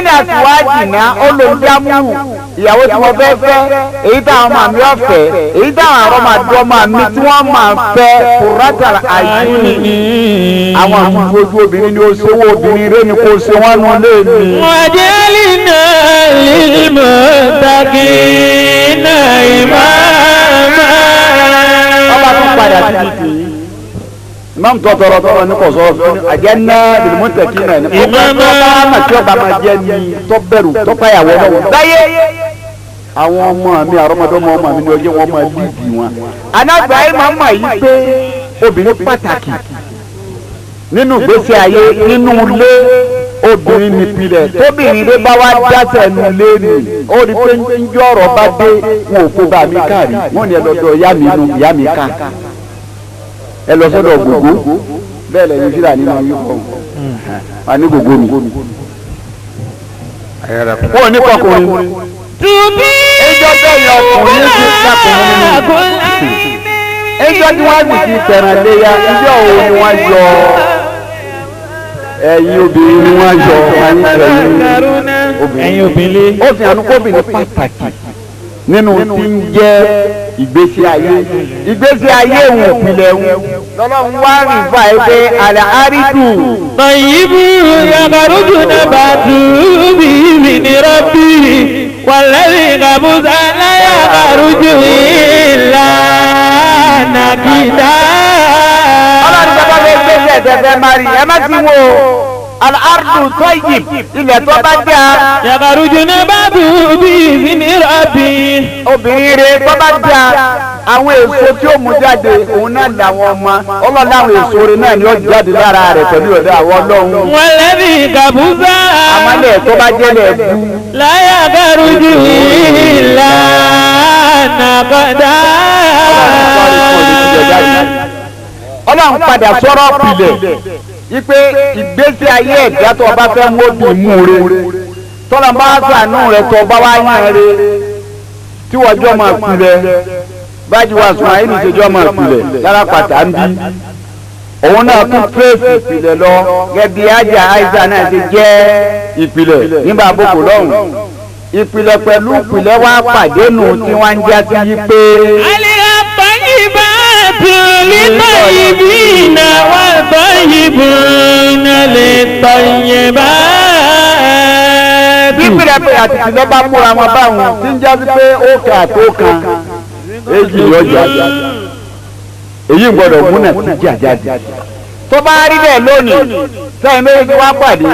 mí àtiwájì náà ó lò ń dámú ìyàwó tí mo fẹ́ fẹ́ èyí táwọn máa mi ọ̀fẹ́ èyí táwọn àrọ́màdọ́mà mi tí wọ́n máa fẹ́ kùrátà àyùní àwọn àtúntò ojú obìnrin ni ó ṣe wọ́n obìnrin rẹ ni kò ṣe wọ́n nu lé mi. Waj'alna lil-muttaqina imama. Ọba tún padà síbi tì í imam tó tọrọ tọrọ ní kò sọ̀rọ̀ fún àjẹnà lil-muttaqina ní kò Imama. ọba tí ọba máa jẹ ní tó bẹ̀rù tó páyàwó lọ́wọ́ láyé àwọn ọmọ mi àrọ́mọdọ́mọ ọmọ mi ní ọjọ́ wọn máa líìdì wọn. Anábìá yìí máa mọ̀ yìí pé obìnrin pàtàkì nínú ìgbésí ayé nínú ilé obìnrin nípìnlẹ̀ tóbìnrin ló bá wá dáṣẹ̀ nù lé nì ó rí pé njọ́ ọ̀rọ̀ bá dé wọn ò kó bá mi káàrí wọn ni ẹ lọ́dọ̀ ìyá mi nù ìyá mi ká ẹ lọ sọ́dọ̀ gbogbo bẹ́ẹ̀ lẹ́yìn fílà nínú ayé kọ́ wa ní gbogbo mi. Wọn ò ní kọkùnrin. Tùbí Ẹjọ́ bẹ́ẹ̀ yọ ọkùnrin ti sàkùnrin nínú. Ẹjọ́ tí wọ́n sì ti tẹ̀ràn léya ẹjọ́ òun ni wọ́n yọ ẹ̀yin obìnrin ni wọ́n yọ ẹ̀yin obìnrin. Ẹ̀yin obìnrin. Ó fi hàn kóbìnrin pàtàkì nínú tí ń jẹ́ Ìgbésí ayé, ìgbésí ayé òun ìpìlẹ̀ òun lọ́lọ́run wá rìn fà ẹ́ pé àlẹ́ àrídù. طيب يخرج نباته بإذن ربه والذي خبث لا يخرج إلا نكدا. Ọlọ́run tó bá fẹ́ gbèsè tẹ̀fẹ́ máa rí ẹ má ti wo al-ardu tayyib, ilẹ̀ tó bá dáa. يخرج نباته بإذن ربه. Obìnrin rẹ̀ tó bá dáa, àwọn èso tí ó mú jáde òun náà làwọn ọmọ ọlọ́run, àwọn èso rẹ̀ náà ni ó jáde lára rẹ̀ pẹ̀lú ọ̀dọ̀ àwọn ọlọ́run. والذي خبث Àmọ́lẹ̀ tó bá jẹ́lẹ̀ bú. لا يخرج إلا نكدا. Ọlọ́run padà sọ̀rọ̀ pilẹ̀ ipe ìgbésí ayé ẹ̀dá tó bá fẹ́ mú òbí mú re, tọ́lá bá sànú rẹ̀ tó bá wá yàn re, tí wọ́n jọ máa pilẹ̀ bájú wa sùn àyè nìṣẹ́jọ́ máa pilẹ̀ lára pàtà ń bí òun náà tún fèsì ìpìlẹ̀ lọ gẹ́gẹ́ bí ajá àìsà náà ti jẹ́ ìpìlẹ̀ nígbà àbókò lọ́hùn. Ìpìlẹ̀ pẹ̀lú ìpìlẹ̀ wá pàdé nù tí wọ́n ń já sí yí pé. الطيبات للطيبين والطيبون للطيبات. Bí ìpìlẹ̀ pé àti ìpìlẹ̀ bá múra wọn báwọn tí ń já sí pé ó kà tó kan èjì yọjà èyí gbọ́dọ̀ múnà sí jàjáde. Tó bá rí bẹ́ẹ̀ lónìí, sẹ́yìn méjì wá pàdé,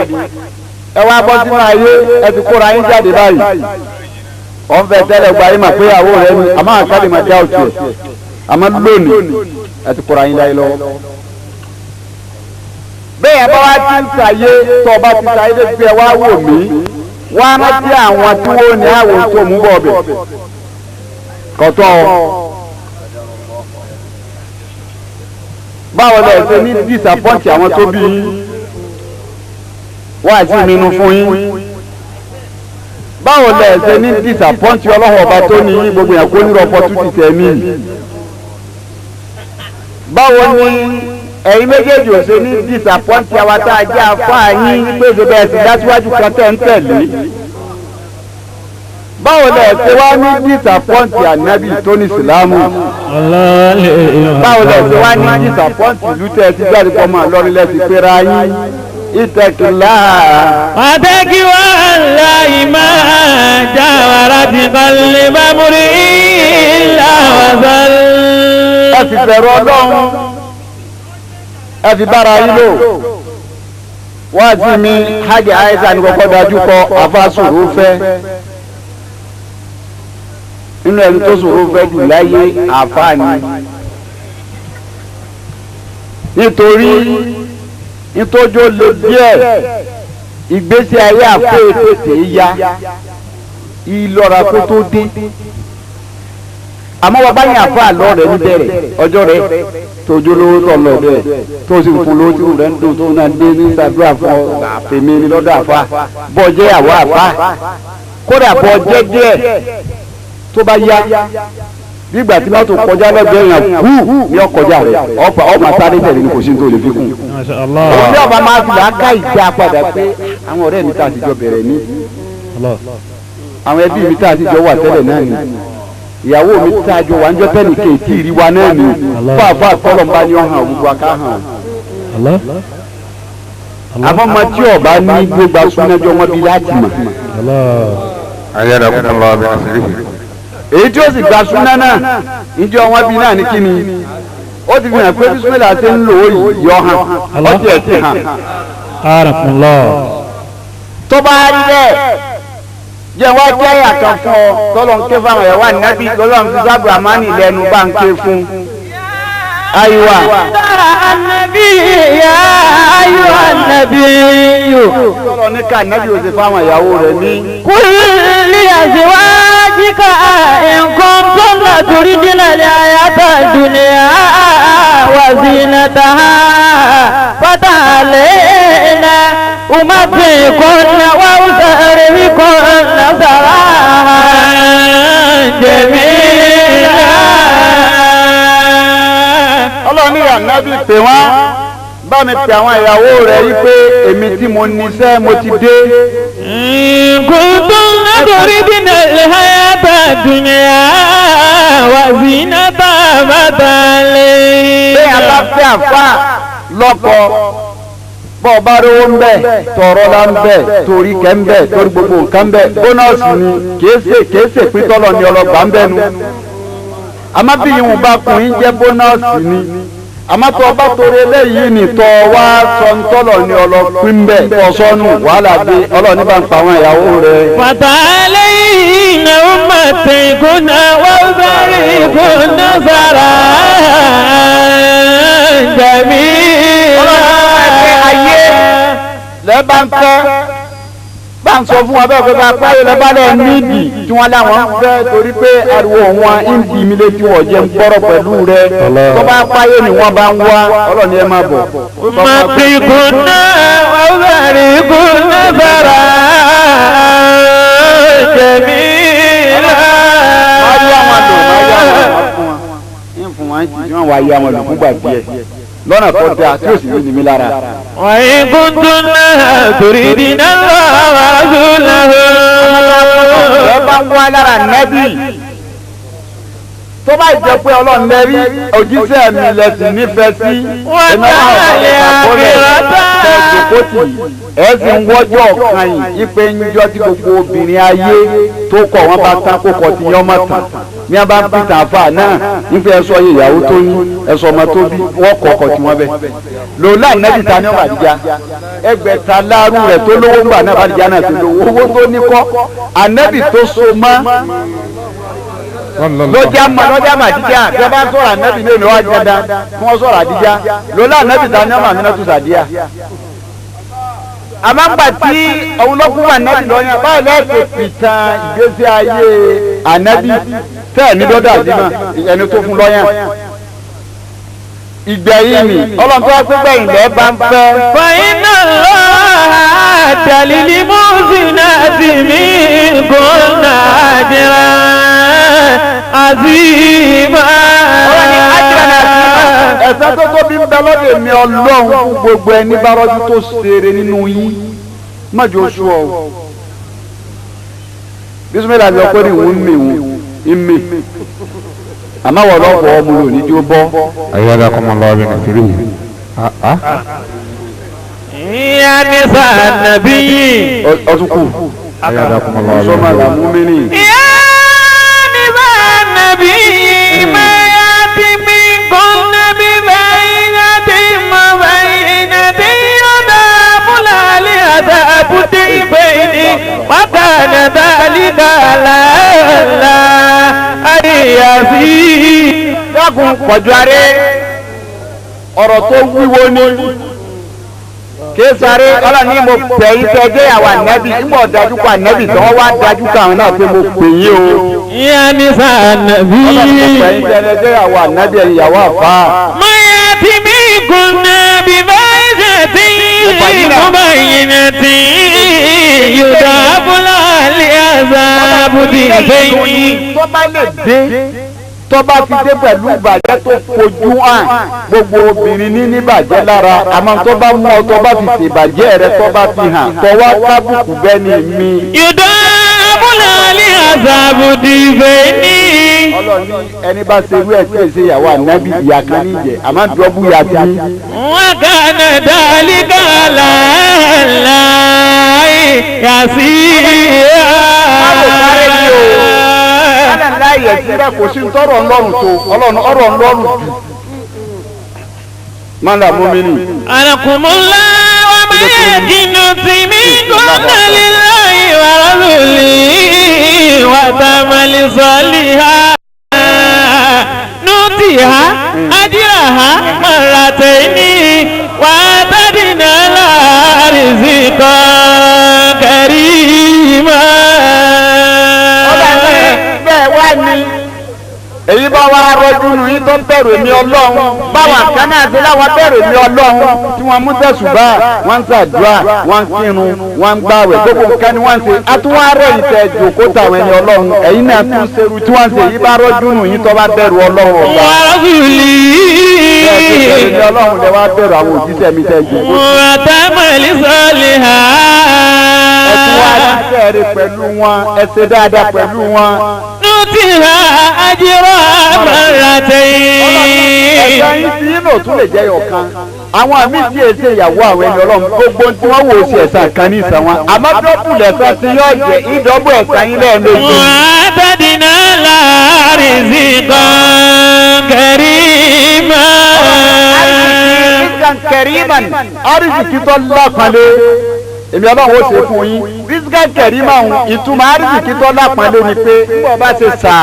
ẹ wá bọ́ sínú ayé, ẹ ti kóra yín jáde báyìí. Wọ́n fẹ́ tẹ́lẹ̀ gba yín mà pé ìyàwó rẹ ni, àmọ́ àkàlì máa dá òtún ẹ̀, àmọ́ lónìí ẹ ti kóra yín láyé lọ́wọ́. Bẹ́ẹ̀ bá wá ti ń sàyé, tó ọba ti sàyé dé pé ẹ wá wò mí, wá rántí àwọn tí wọ́n ní àwò tó mú bọ̀ bẹ̀ kọ́tọ́ báwo lẹ ṣe ní disappoint àwọn tó bí yín wá sí minú fún yín, báwo lẹ ṣe ní disappoint ọlọ́wọ́ ọba tó ní yín gbogbo yẹn kó nírọ̀ opportunity tẹ̀mí, báwo ni ẹ̀yin méjèèjì ò ṣe ní disappoint àwa tá a jẹ́ afá yín pé ṣe bẹ́ẹ̀ sì dá síwájú kan tẹ̀ ń tẹ̀lé, báwo lẹ ṣe wá ní disappoint ànábì tó ní ìsìlámù, báwo lẹ ṣe wá ní disappoint ìlú tẹ̀ ẹ ti jáde pọ̀ mọ́ lọ́rí lẹ́sìn péra yín ìtẹ̀kìlá. وتكوى الله ما جاورت قلب امرئ إلا وزل. Ẹ fi bẹ̀rù ọlọ́run, ẹ fi bára yín lò. Wá sí mi hajj aisha ní kọ́kọ́ dájú kọ afa sòrò fẹ́ nínú ẹni tó sòrò fẹ́ jù láyé àfa ni, nítorí nítòjó lè díẹ̀ ìgbésí ayé àfọ ètètè ya ìlọ́ra kó tó dé. Àmọ́ bàbá yẹn àfa àlọ́ rẹ̀ níbẹ̀rẹ̀ ọjọ́ rẹ̀ tójú lówó tó lọ bẹ́ẹ̀ tó sì fún lówó tí rẹ̀ ń dùn tó náà dé ní sàdúrà fún ọ àfẹ̀mí ní lọ́dọ̀ àfa bọ́ jẹ́ àwọ̀ àfa kódà bọ́ jẹ́ díẹ̀ tó bá yá nígbà tí mọ́tò kọjá lẹ́gbẹ̀ẹ́ yẹn kú ní ọkọjá rẹ̀ ọ̀pá ọ̀pá sáré tẹ̀lé ní kò sí ní tó lè fi kún. Òun ní ọba máa fi làákà ìjà padà pé àwọn ọ̀rẹ́ mi tá a ti jọ bẹ̀rẹ̀ ní, àwọn ẹbí mi tá a ti jọ wà tẹ́lẹ̀ náà ni, ìyàwó mi tá a jọ wà ń jọ tẹ́lẹ̀ kéètì rí wa náà ni, fáfá kọ́lọ̀ ń bá ní ọ̀hàn gbogbo aká hàn. Àmọ́ ọmọ tí ọba ní gbégbá súnájọ́ wọn bí láti mọ̀. Ayyadakumullahu bi nasrihi. Èyí tí ó sì gba súná náà níjọ́ wọn bí náà ní kíni ó ti fi hàn pé bísímìlà ṣe ń lò ó yìí yọ hàn ó tiẹ̀ ti hàn. Tó bá rí bẹ́ẹ̀ jẹ́ wá jẹ́ àyà kan fún ọ tọ́lọ̀ ń ké fáwọn ẹ̀wà nábì lọ́lọ́run fi sábà mánì lẹ́nu bá ń ké fún. Ayiwa. النبي يا أيها النبي. Tọ́lọ̀ ní ká nábì ó ṣe fáwọn ìyàwó rẹ̀ ní. قل لأزواجك إن كنتن تردن الحياة الدنيا وزينتها فتعالينا أمتعكن وأسرحكن سراحا جميلا. Ọlọ́run ní ànábì pè wọ́n, bá mi pè àwọn ìyàwó rẹ̀ yí pé èmi tí mo níṣẹ́ mo ti dé. إن كنتن تردن الحياة الدنيا وزينة فتعالين. Bẹ́ẹ̀ a bá fẹ́ àfa lọ́kọ bọ́ ọ bá rówó ń bẹ̀ tọ̀rọ̀ la ń bẹ̀ torí kẹ́ ń bẹ̀ torí gbogbo nǹkan ń bẹ̀ bónọ́ọ̀sì ni kìí ṣe pítọ́lọ̀ ni ọlọ́gbà ń bẹ̀ nu. Àmọ́ bí ìwọ̀n bá kun yín jẹ́ bónọ́ọ̀sì ni àmọ́ tó o bá torí eléyìí ni tọ́ wá sọ ń tọ́lọ̀ ni ọlọ́pín ń bẹ̀ tọ́ sọ́nù wàhálà dé ọlọ́ọ̀ni bá ń pa àwọn ìyàwó rẹ̀. فتعالين أمتكن وأباركن سراحا جميلا. Ayé lẹ́ẹ̀ bá ń fẹ́ bá ń sọ fún wa bẹ́ẹ̀ pé bá páyọ̀ lẹ́ẹ̀ bá lẹ́ẹ̀ nídìí tí wọ́n láwọn ń fẹ́ torí pé ariwo wọn ń di mi létí wọ́n jẹ́ ń gbọ́rọ̀ pẹ̀lú rẹ tó bá páyọ̀ ni wọ́n bá ń wá ọlọ́ni ẹ máa bọ̀. أمتكن وأباركن سراحا جميلا. Máa yá wọn lò, máa yá wọn lò fún wọn ń fún wọn tí wọ́n wá yá wọn lò fúngbà díẹ̀ lọ́nà tó dáa tí ó sì ní ní mi lára. وإن كنتن تريدن الله ورسوله. Ẹ bá ń wá lára nẹ́bì tó bá jẹ́ pé ọlọ́run lẹ́rí òjíṣẹ́ mi lẹ́sìn nífẹ̀ẹ́ sí. Wọ́n tààlẹ̀ àkìrọ̀tà. Ẹ sì ń wọ́jọ́ kan yìí ipe ń jọ tí gbogbo obìnrin ayé tó kọ̀ wọ́n bá tán kó kọ̀ tí yán mọ̀ tán ní a bá ń pìtàn àfà náà nífẹ̀ẹ́ ẹ̀sọ́ yìí ìyàwó tó ní ẹ̀sọ́ ọmọ tó bí wọ́n kọ̀ọ̀kọ̀ tí wọ́n bẹ̀. Lòlá nẹ́bì ta ní ọmọ àdìjá ẹgbẹ̀ta láàrú rẹ̀ tó lówó ńgbà náà bàdìjá náà tó lówó owó tó ní kọ́ ànẹ́bì tó so mọ́ lọ́jà mọ lọ́jà mà díjà bí wọ́n bá sọ̀rọ̀ ànábì ní èmi wá dandan kí wọ́n sọ̀rọ̀ àdíjà lọ́lá ànábì ta ní ọmọ àmínà tó sàdíà. Àmọ́ ńgbà tí òun ló kú ànábì lọ́yàn báyìí lẹ́sẹ̀ pìtàn ìgbésí ayé ànábì tẹ́ ẹ̀ ní dọ́dọ̀ àdìmọ̀ ẹni tó fún lọ́yàn. Ìgbẹ̀yìn ni ọlọ́run tó wá pé gbẹ̀yìn lẹ́ bá ń fẹ́. فإن الله أعد للمحسنات منكن أجرا عظيما. Ẹ̀san tó tóbi ń bẹ lọ́dọ̀ mi ọlọ́run fún gbogbo ẹni bá rọ́jú tó ṣeré nínú yín má jẹ́ oṣù ọ. Bísímẹ́lá ni ọkọ ní ìwọ̀n mi ìwọ̀n mi àmọ́ wọ́n lọ́fọ̀ọ́ ọmọ rẹ̀ ní tí ó bọ́. أيدكم الله بنصره. يا نساء النبي. Ọtún kù. أيدكم الله Sọ́mà بنصره. làmú mi nì. يا نساء النبي ما يأتي منكن ببينة مبينة يضاعف لها العذاب ضعفين وكان ذلك على الله يسيرا. Dákun pọ̀jù aré ọ̀rọ̀ tó wíwo ni késàré ọlọ́ni mo pè yín tẹ́ jẹ́ àwọn ànábì nígbà dájú kọ ànábì tí wọ́n wá dájú kọ àwọn náà pé mo pè yín o. يا نساء النبي. Ọlọ́ni mo pè yín tẹ́ jẹ́ àwọn ànábì ẹ̀yin ìyàwó àfa. ما يأتي منكن بفاحشة مبينة يضاعف لها العذاب ضعفين. Tó bá lè dé tó bá fi dé pẹ̀lú ìbàjẹ́ tó fojú hàn gbogbo obìnrin ní níbàjẹ́ lára àmọ́ tó bá mú ọ tó bá fi ṣèbàjẹ́ rẹ tó bá fi hàn tó wá kábùkù bẹ́ẹ̀ ni mi. يضاعف لها العذاب ضعفين. Ọlọ́ni ẹni bá ṣe irú ẹ̀ tí èsè ìyàwó ànábì ìyá kan ní ìjẹ́ àmọ́ dọ́bù ìyá ti ní. وكان ذلك على الله يسيرا. Aláìyẹ̀ síbẹ̀ kò sí tọrọ ńlọrùn tó ọlọ́run ọ̀rọ̀ ńlọrùn jù. Mọ́lá mọ́mìnì. أنكم الله ومن يقنت منكن لله ورسوله وتعمل صالحا نؤتها أجرها مرتين وأعتدنا لها رزقا كريما. Bẹ́ẹ̀ wá ní. Èyí bá wá rọjú nù yín tó ń bẹ̀rù èmi ọlọ́run báwa kan náà ti láwọn bẹ̀rù èmi ọlọ́run tí wọ́n mú tẹ̀sùbá wọ́n ń ṣàdúrà wọ́n ń kírun wọ́n ń gbàwẹ̀ gbogbo nǹkan ni wọ́n ń ṣe atúwárẹ̀ yìí tẹ jòkó tàwọn ẹni ọlọ́run ẹ̀yin náà tún ṣerú tí wọ́n ń ṣe èyí bá rọjú nù yín tó bá bẹ̀rù ọlọ́run ọba. ورسوله. Bẹ́ẹ̀ ti bẹ̀rù èmi ọlọ́run lẹ wá bẹ̀rù àwọn òjíṣẹ́ mi tẹ jòkó. وتعمل صالحا. Ẹ tún wá ṣiṣẹ́ rẹ̀ pẹ̀lú wọn, ẹ ṣe dáadáa pẹ̀lú wọn. Nutiha ajraha marratayn. Ẹ̀sán yín tí yín náà tún lè jẹ́ ọ̀kan. Àwọn àmì tí èsì ìyàwó àwọn ẹni ọlọ́run gbogbo tí wọ́n wò ó sí ẹ̀sán kan ní ìsàn wọn. Àmọ́ dọ́bù lẹ̀sán tí yóò jẹ́ ìdọ́bù ẹ̀sán yín lẹ́ẹ̀mejì. Wa'tadna laha rizqan karima. Rizqan kariman, arísìkí tó lápọ̀nlé. Èmi ọlọ́run ó ṣe fún yín. Rizqan kariman, ìtumọ̀ arísìkí tó lápọ̀nlé ni pé nígbà bá ṣe sàá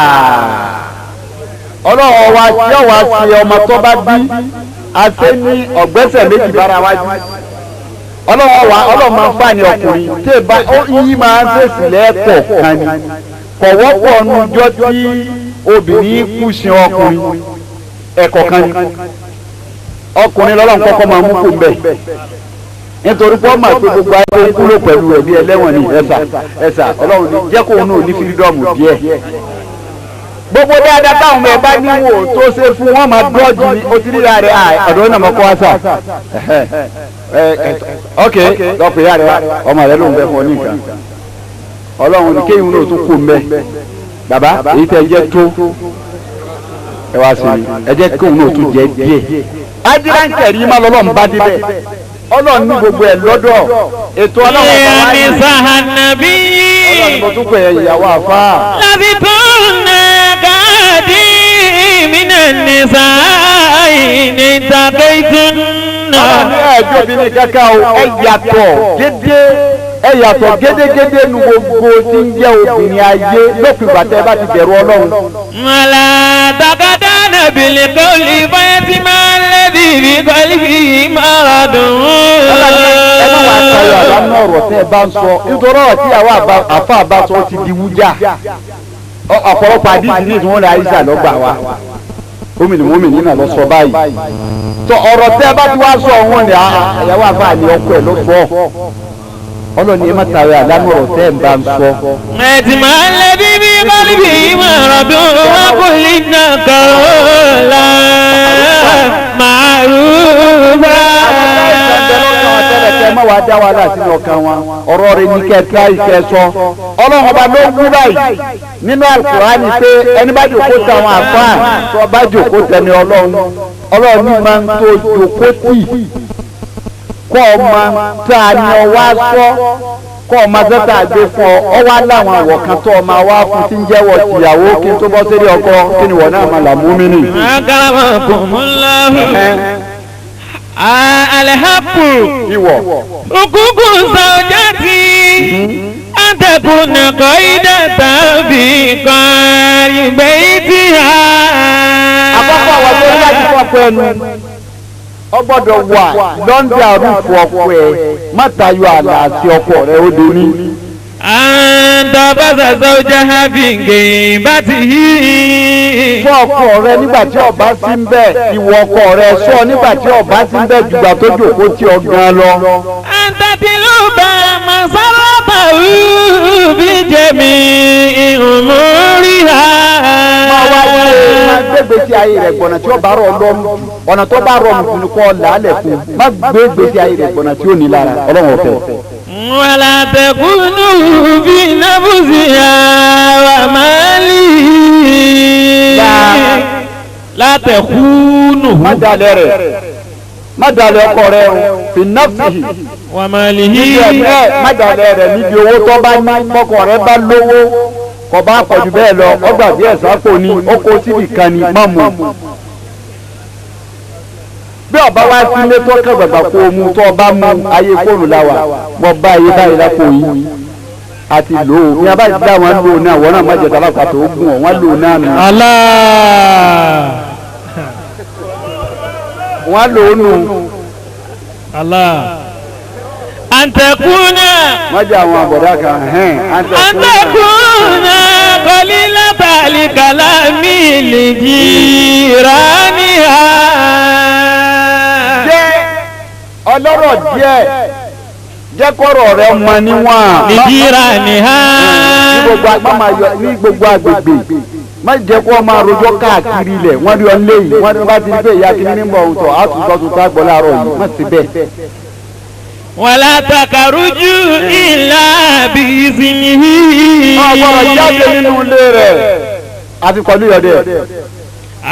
ọlọ́run wa yóò wá sí ọmọ tó bá bí àṣẹ ní ọ̀gbẹ́sẹ̀ méjì bára wájú. Ọlọ́run wa ọlọ́run máa ń fà ní ọkùnrin tí ì bá yí máa ń ṣèṣì lẹ́ẹ̀kọ̀ kan ni. Kò wọ́pọ̀ nujọ́ tí obìnrin kú sí ọkùnrin ẹ̀kọ̀ kan ni. Ọkùnrin lọ́lọ́run kọ́kọ́ máa mú kó mbẹ́ nítorí pé ọmọ àti gbogbo ayé kúrò pẹ̀lú ẹ̀bí ẹlẹ́wọ̀n ni ẹ̀sà ẹ̀sà ọlọ́run ní jẹ́ kóun náà ní fírídọ́ọ̀mù díẹ̀. Gbogbo dáadáa táwọn ọmọ ẹ bá níwò tó ṣe fún wọn máa dọ́ọ̀jù ní o ti ríra rẹ̀ ọ̀dọ́ náà mọ̀ kó wá sà. Ok lọ́pọ̀ ìyá rẹ̀ ọmọ rẹ̀ ló ń bẹ fún ọ ní nǹkan. Ọlọ́run ní kéyìn náà tún kó mbẹ́. Bàbá èyí tẹ́ jẹ́ tó ẹ wá sí mi ẹ jẹ́ kéyìn náà tún jẹ díẹ̀. Adíránkẹ̀rí má lọ́lọ́run bá débẹ̀. Ọlọ́run ní gbogbo ẹ̀ lọ́dọ̀ ètò ọlọ́run ọ̀pọ̀ wáyé. Ọlọ́run mo tún pè é ìyàwó àfáà. Láti tún káàdì mínà nìsáì ní tàkẹ́tùnà. Ọlọ́run ní ẹ̀jọ́ obìnrin kankan o, ẹ yàtọ̀ gédé ẹ yàtọ̀ gédégédé nu gbogbo tí ń jẹ́ obìnrin ayé lópin ìgbà tẹ́ bá ti bẹ̀rù Ọlọ́run. Mọ̀lá takadá nàbìlì kọ́lì fẹ́ẹ́ máa ń lẹ́bi bí kọ́lì fi máa dùn. Ẹ má wàá tayọ àlá náà ọ̀rọ̀ tẹ́ ẹ bá ń sọ nítorí ọ̀rọ̀ tí àwọn àfa bá sọ ti di wújà. Ọ̀pọ̀lọpọ̀ àdìsí ní ìdúnwó la Aisha lọ́gbà wa. Gómìnà mọ́mìnì náà lọ sọ báyìí. Tọ ọ̀rọ̀ tẹ́ ẹ bá ti wá sọ ọ̀hún ni àyàwó àfa ni ọkọ ẹ̀ ló sọ. Ọlọ́ni ẹ má tayọ àlá náà ọ̀rọ̀ tẹ́ ẹ bá ń sọ. Ẹ̀tì máa ń lẹ́bi bí kọ́lì fi máa dùn wọ́n kò lè nà kọ́lá màrúbá. Kẹ má wàá dá wàhálà sínú ọkàn wọn ọ̀rọ̀ rẹ̀ ní kẹta ìkẹsọ Ọlọ́run ọba ló ń wú báyìí nínú Al-Kùránì pé ẹni bá jòkó tẹ àwọn àfáà tó bá jòkó tẹni Ọlọ́run Ọlọ́run ní máa ń tó jòkó tì kọ́ ọ ma tá a ní ọ wá sọ kọ́ ọ ma sẹ́tà gbé fún ọ ọ wá láwọn àwọ̀ kan tó ọ ma wá fún tí ń jẹ́wọ́ tìyàwó kí n tó bọ́ sílé ọkọ kí ni wọ́n náà máa là mú mi nì. Alhapu ìwọ. Ukuku saujati antakuna qaidata fi qari baitiha. Àkọ́kọ́ àwọn tó ń láti fọ́pọ̀ ẹnu ọ gbọ́dọ̀ wà lọ́ndà rúfù ọkọ ẹ má tayọ àlà àti ọkọ rẹ ó dé ní. Àǹtàbàṣà zawjaha fi ghaibatihi. Fún ọkọ rẹ nígbà tí ọba sí ń bẹ ìwọ ọkọ rẹ sọ nígbà tí ọba sí ń bẹ jùgbà tó jòkó tí ọ gan lọ. Àǹtàtìlúbà masaratahu fi jami'i umuriha. Máa wá ṣe máa gbégbé sí ayé rẹ̀ gbọ̀nà tí ó bá rọ̀ lọ́rùn ọ̀nà tó bá rọrùn fún ni kò làálẹ̀ fún má gbégbé sí ayé rẹ̀ gbọ̀nà tí ó ní lára ọlọ́run ọ̀fẹ́. Wala takunu fi nafsiha wa malihi. La takunu. Má dalẹ̀ rẹ̀ má dalẹ̀ ọkọ rẹ̀ o fi nafsihi wa malihi. Níbi ẹ̀mí má dalẹ̀ rẹ̀ níbi owó tó bá ní kọkọ rẹ̀ bá lówó kò bá pọ̀jù bẹ́ẹ̀ lọ ọgbà bí ẹ̀sán kò ní ó kó síbì kan ní má mú. Bí ọba wá sílé tó kàn gbàgbà kó o mu tó o bá mu ayé fóònù la wà mo bá ayé báyìí lápò yìí àti lò ó ní abáyé dá wọn lò náà wọn náà má jẹ tábà pàtó ó gùn ọ wọn lò náà nù. Allah. Wọn lò ó nù. Allah. Antakuna. Wọ́n jẹ́ àwọn àbọ̀dá kan. Antakuna qalilata al-kalami li jiraniha. Jẹ́ ọlọ́rọ̀ díẹ̀ jẹ́ kọ́rọ̀ rẹ mọ níwọ̀n. Li jiraniha. Ní gbogbo agbègbè má jẹ́ kó máa rojọ́ káàkiri ilẹ̀ wọ́n rí ọ léyìí wọ́n bá ti rí pé ìyá kìíní ń bọ̀ òǹtọ̀ àtúntò tuntun àgbọ̀ láàárọ̀ yìí má sí bẹ́ẹ̀. Wàlá takarujú ìlà bí ìsinmi. Ọ̀gbọ́dọ̀ jáde nínú ilé rẹ̀ àti pẹ̀lú ìyọ̀dẹ̀.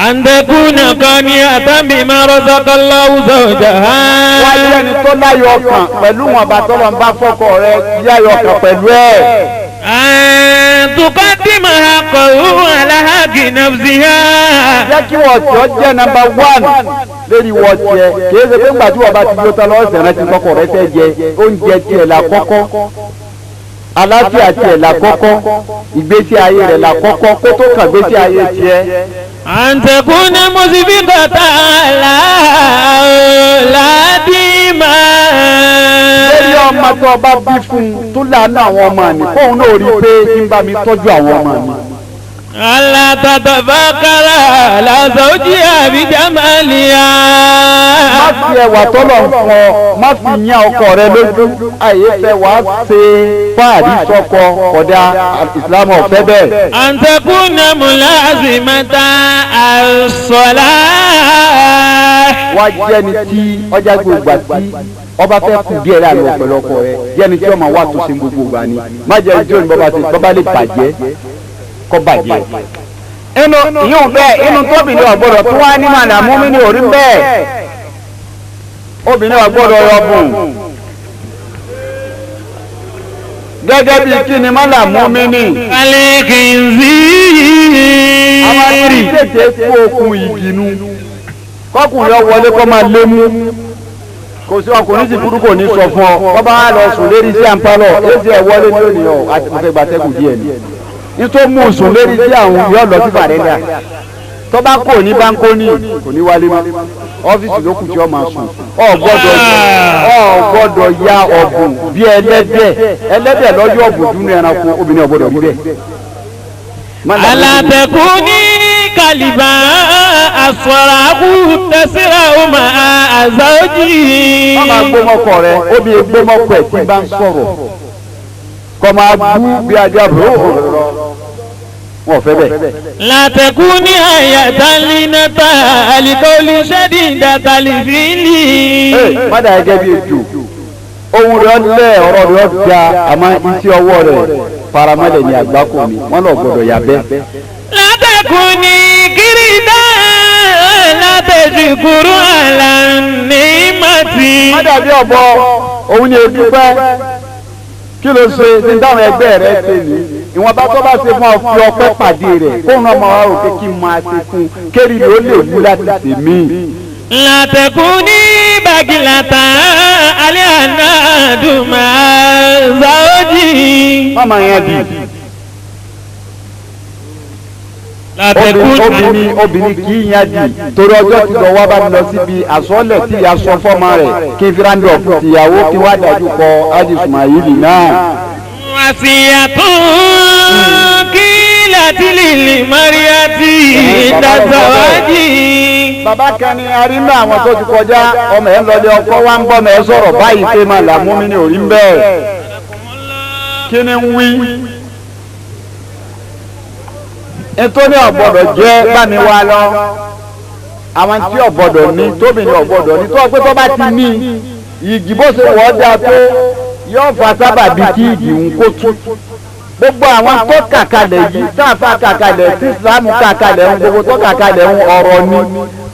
Àǹdẹ̀kùnà kan ní àtàbí máa rọ́sọ́kọ́lá ọ̀zọ̀ ọ̀jà. Wáyé ẹni tó láyọ̀ ọkàn pẹ̀lú wọn bàtọ́lọ̀ ń bá fọ́kọ rẹ̀ yáyọ̀ ọkàn pẹ̀lú ẹ̀. Tukadima haqqahu ala haqqi nafsiha. Jẹ́ kí wọ́n tí ó jẹ́ nọ́mbà 1 lérí wọ́n tiẹ̀ kìí ṣe pé ńgbà tí wọ́n bá ti yóò tán lọ́sẹ̀ rẹ ti kọ́kọ́ rẹ fẹ́ jẹ oúnjẹ tiẹ̀ là kọ́kọ́, àlàáfíà tiẹ̀ là kọ́kọ́, ìgbésí ayé rẹ̀ là kọ́kọ́ kó tó kàn gbésí ayé tiẹ̀. An takuna musfiqatan ala awladima. Lórí ọmọ tó o bá bí fún un tó láàánú àwọn ọmọ mi kóun náà rí i pé ń bá mi tọ́jú àwọn ọmọ mi. Alla tatafakara ala zawjiha bi jamaliha. Má fi ẹwà tọ́lọ̀ ń fọ, má fi yán ọkọ rẹ lójú, àyè fẹ́ wàá ṣe fáàrí sọ́kọ kódà ìsìlámù ọ̀fẹ́ bẹ́ẹ̀. An takuna mulazimata as-salah. Wá jẹ́ni tí ọjà gbogbo àti ọba fẹ́ kù díẹ̀ láàrin ọ̀pọ̀lọpọ̀ rẹ jẹ́ni tí ọmọ wa tó ṣe gbogbo ìgbà ni má jẹ́ tí òní bọ́ba ṣe bọ́ba lè bàjẹ́ kọ́ bàjẹ́. Inú ìyóò bẹ́ẹ̀ inú tóbìnrin ọ̀gbọ́dọ̀ tó wá ní màdà múmi ní orí bẹ́ẹ̀ obìnrin ọ̀gbọ́dọ̀ yọ̀bùn gẹ́gẹ́ bíi kí ni màdà múmi ní. Alẹ́kìnzí. Àwọn akiri tètè kú okùn ìgìnnú kọkùnrin ọwọlé kọ́ máa lé mú kò sí ọkùnrin sì burúkú ní sọ fún ọ bọ́bá wa lọ sùn lérí sí àǹpálọ̀ èsì ẹ̀ wọlé lónìí ọ àti mo fẹ́ gba tẹ́kù díẹ̀ ni nítorí mú sùn lérí sí àwọn yóò lọ sí fàrẹ́dà tó bá kò ní báńkóní kò ní wálé mọ́ ọ́fíìsì ló kù tí ọ máa sùn ọ gbọ́dọ̀ ya ọ̀bùn bí ẹlẹ́dẹ̀ ẹlẹ́dẹ̀ lọ́jọ́ ọ̀bùn dúnú ẹranko obìnrin ọ̀gbọ́dọ̀ rí bẹ́ẹ̀. Alátẹ̀kùní kàlíbà àsọ̀ràkù tẹ̀síra ọmọ àzáójì. Wọ́n máa gbómọkọ rẹ̀ obì gbómọkọ ẹ̀ tí bá ń sọ̀rọ̀ kọ́ máa bú bí ajá bò ó wọn ò fẹ́ bẹ́ẹ̀. Látẹ̀kùní àyàtàlínàtà àlìkọ́lì sẹ́díndàtàlìfìlì. Ee má dà gẹ́gẹ́ bí ejò ohun rẹ̀ lẹ̀ ọ̀rọ̀ rẹ̀ da àmọ́ iṣẹ́ ọwọ́ rẹ̀ faramọ́lẹ̀ ní àgbákò mi wọ́n lọ gbọ́dọ̀ yà bẹ́ẹ̀. Látẹ̀kùní kìrìdá látẹ̀síkúrú àlàní màtí. Má dàbí ọ̀bọ òun ni ebi pẹ́ kí ló ṣe ní táwọn ẹgbẹ́ rẹ ṣe ní ìwọ̀nba tó bá ṣe fún ọ fi ọpẹ́ pàdé rẹ̀ kóun náà máa wá rò pé kí n máa ṣe fún un kéré ló lè wú láti ṣe mí. Látẹ̀kùní bàgìlàtà alẹ́ àná dùnmá záójì. Má máa yan dì. Obìnrin kì í yan dì torí ọjọ́ tí lọ wá bá mi lọ síbi àsọlẹ̀ tí ìyá sọ fọ́mọ rẹ̀ kí n fi ráńdọ̀ tìyàwó kí wá dájú kọ Ájì Sùmáyìlì náà. Wàsíyàtún kí látìlì Mariati ìdásọ̀wájì. Bàbá kan ní arínú àwọn tó ti kọjá ọmọ ẹ̀ ń lọlé ọkọ wa ń bọ́ ọmọ ẹ̀ sọ̀rọ̀ báyìí pé máa là mú mi ní orí ń bẹ́ẹ̀. Kí ni ń wí? Nítorí ọ̀gbọ́dọ̀ jẹ́ bámi wá lọ. Àwọn tí ọ̀gbọ́dọ̀ ní tóbìnrin ọ̀gbọ́dọ̀ ní tó pé tó bá ti ní igi bó ṣe wọ́ dáa tó yóò fa sábàbí kí igi ń kó tú. Gbogbo àwọn tó kàkalẹ̀ yìí sáfà kàkalẹ̀ tí Ìsìlámù kàkalẹ̀ ń gbogbo tó kàkalẹ̀ ń ọ̀rọ̀ ni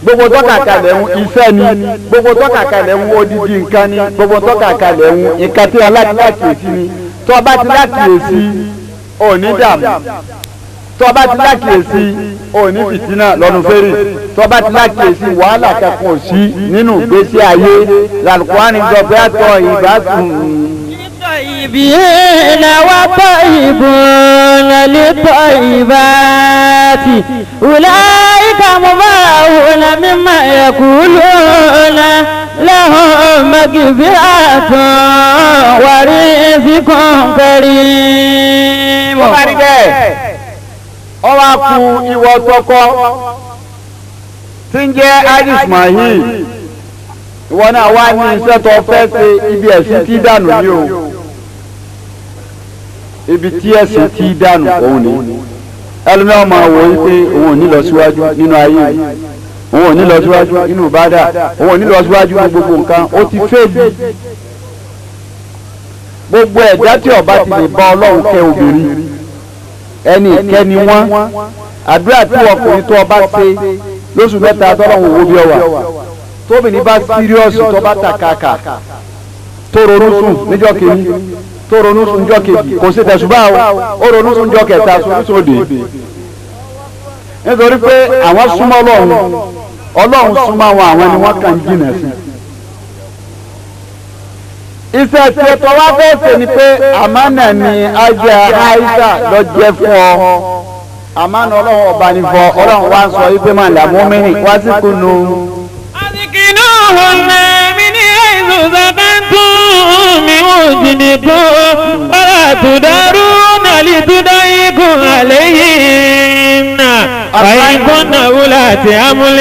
gbogbo tó kàkalẹ̀ ń iṣẹ́ ni gbogbo tó kàkalẹ̀ ń odidi nǹkan ni gbogbo tó kàkalẹ̀ ń nǹkan tí alákìyèsí ni tó bá ti lákìyèsí ò ní dààmú tó bá ti lákìyèsí ò ní fìtínà lọ́nu fẹ́rì tó bá ti lákìyèsí wàhálà kankan ò sí nínú ìgbésí ayé làlùkùránì sọ pé àtọ̀ ìbátan. الطيبين والطيبون للطيبات أولئك مبرؤون مما يقولون لهم مغفرة ورزق كريم. Ó wá kù ìwọ tọkọ tí ń jẹ́ Ájì Ismail ìwọ náà wá ní iṣẹ́ tó fẹ́ ṣe ibi ẹ̀sìn tí dànù ní o ibi tí ẹ̀sìn tí dànù òun ni ẹlòmíràn máa wò ó pé òun ò ní lọ síwájú nínú ayé òun ò ní lọ síwájú nínú ìbádà òun ò ní lọ síwájú ní gbogbo nǹkan ó ti fẹ́ẹ̀lì Gbogbo ẹ̀dá tí ọba ti lè bá Ọlọ́run kẹ́ obìnrin ẹni ìkẹ́ni wọ́n. Àdúrà tí ọkùnrin tó ọba ṣe lóṣù mẹ́ta tọ́lọ́run owó bí ọwà tóbìnrin bá síríọ̀sì tó bá tàkàkà tó ronú sùn níjọ́ kìíní tó ronú sùn níjọ́ kejì kò sí tẹ̀sùbá o, ó ronú sùn níjọ́ kẹta sùn òde. Nítorí pé àwọn súnmọ́ Ọlọ́run, Ọlọ́run súnmọ́ àwọn ni wọ́n kàn jìnà sí. Iṣẹ́ tí ẹ tọ́ wá fẹ́ ṣe ni pé àmánà ni ajá Aisha lọ jẹ́ fún ọ. Àmánà Ọlọ́run ọba ní fọ, Ọlọ́run wá ń sọ wípé máa là mú mí wá sí kùnú. أسكنوهن من حيث سكنتم من وجدكم ولا تدارون لتضيقوا عليهن فإن كن ولاة حمل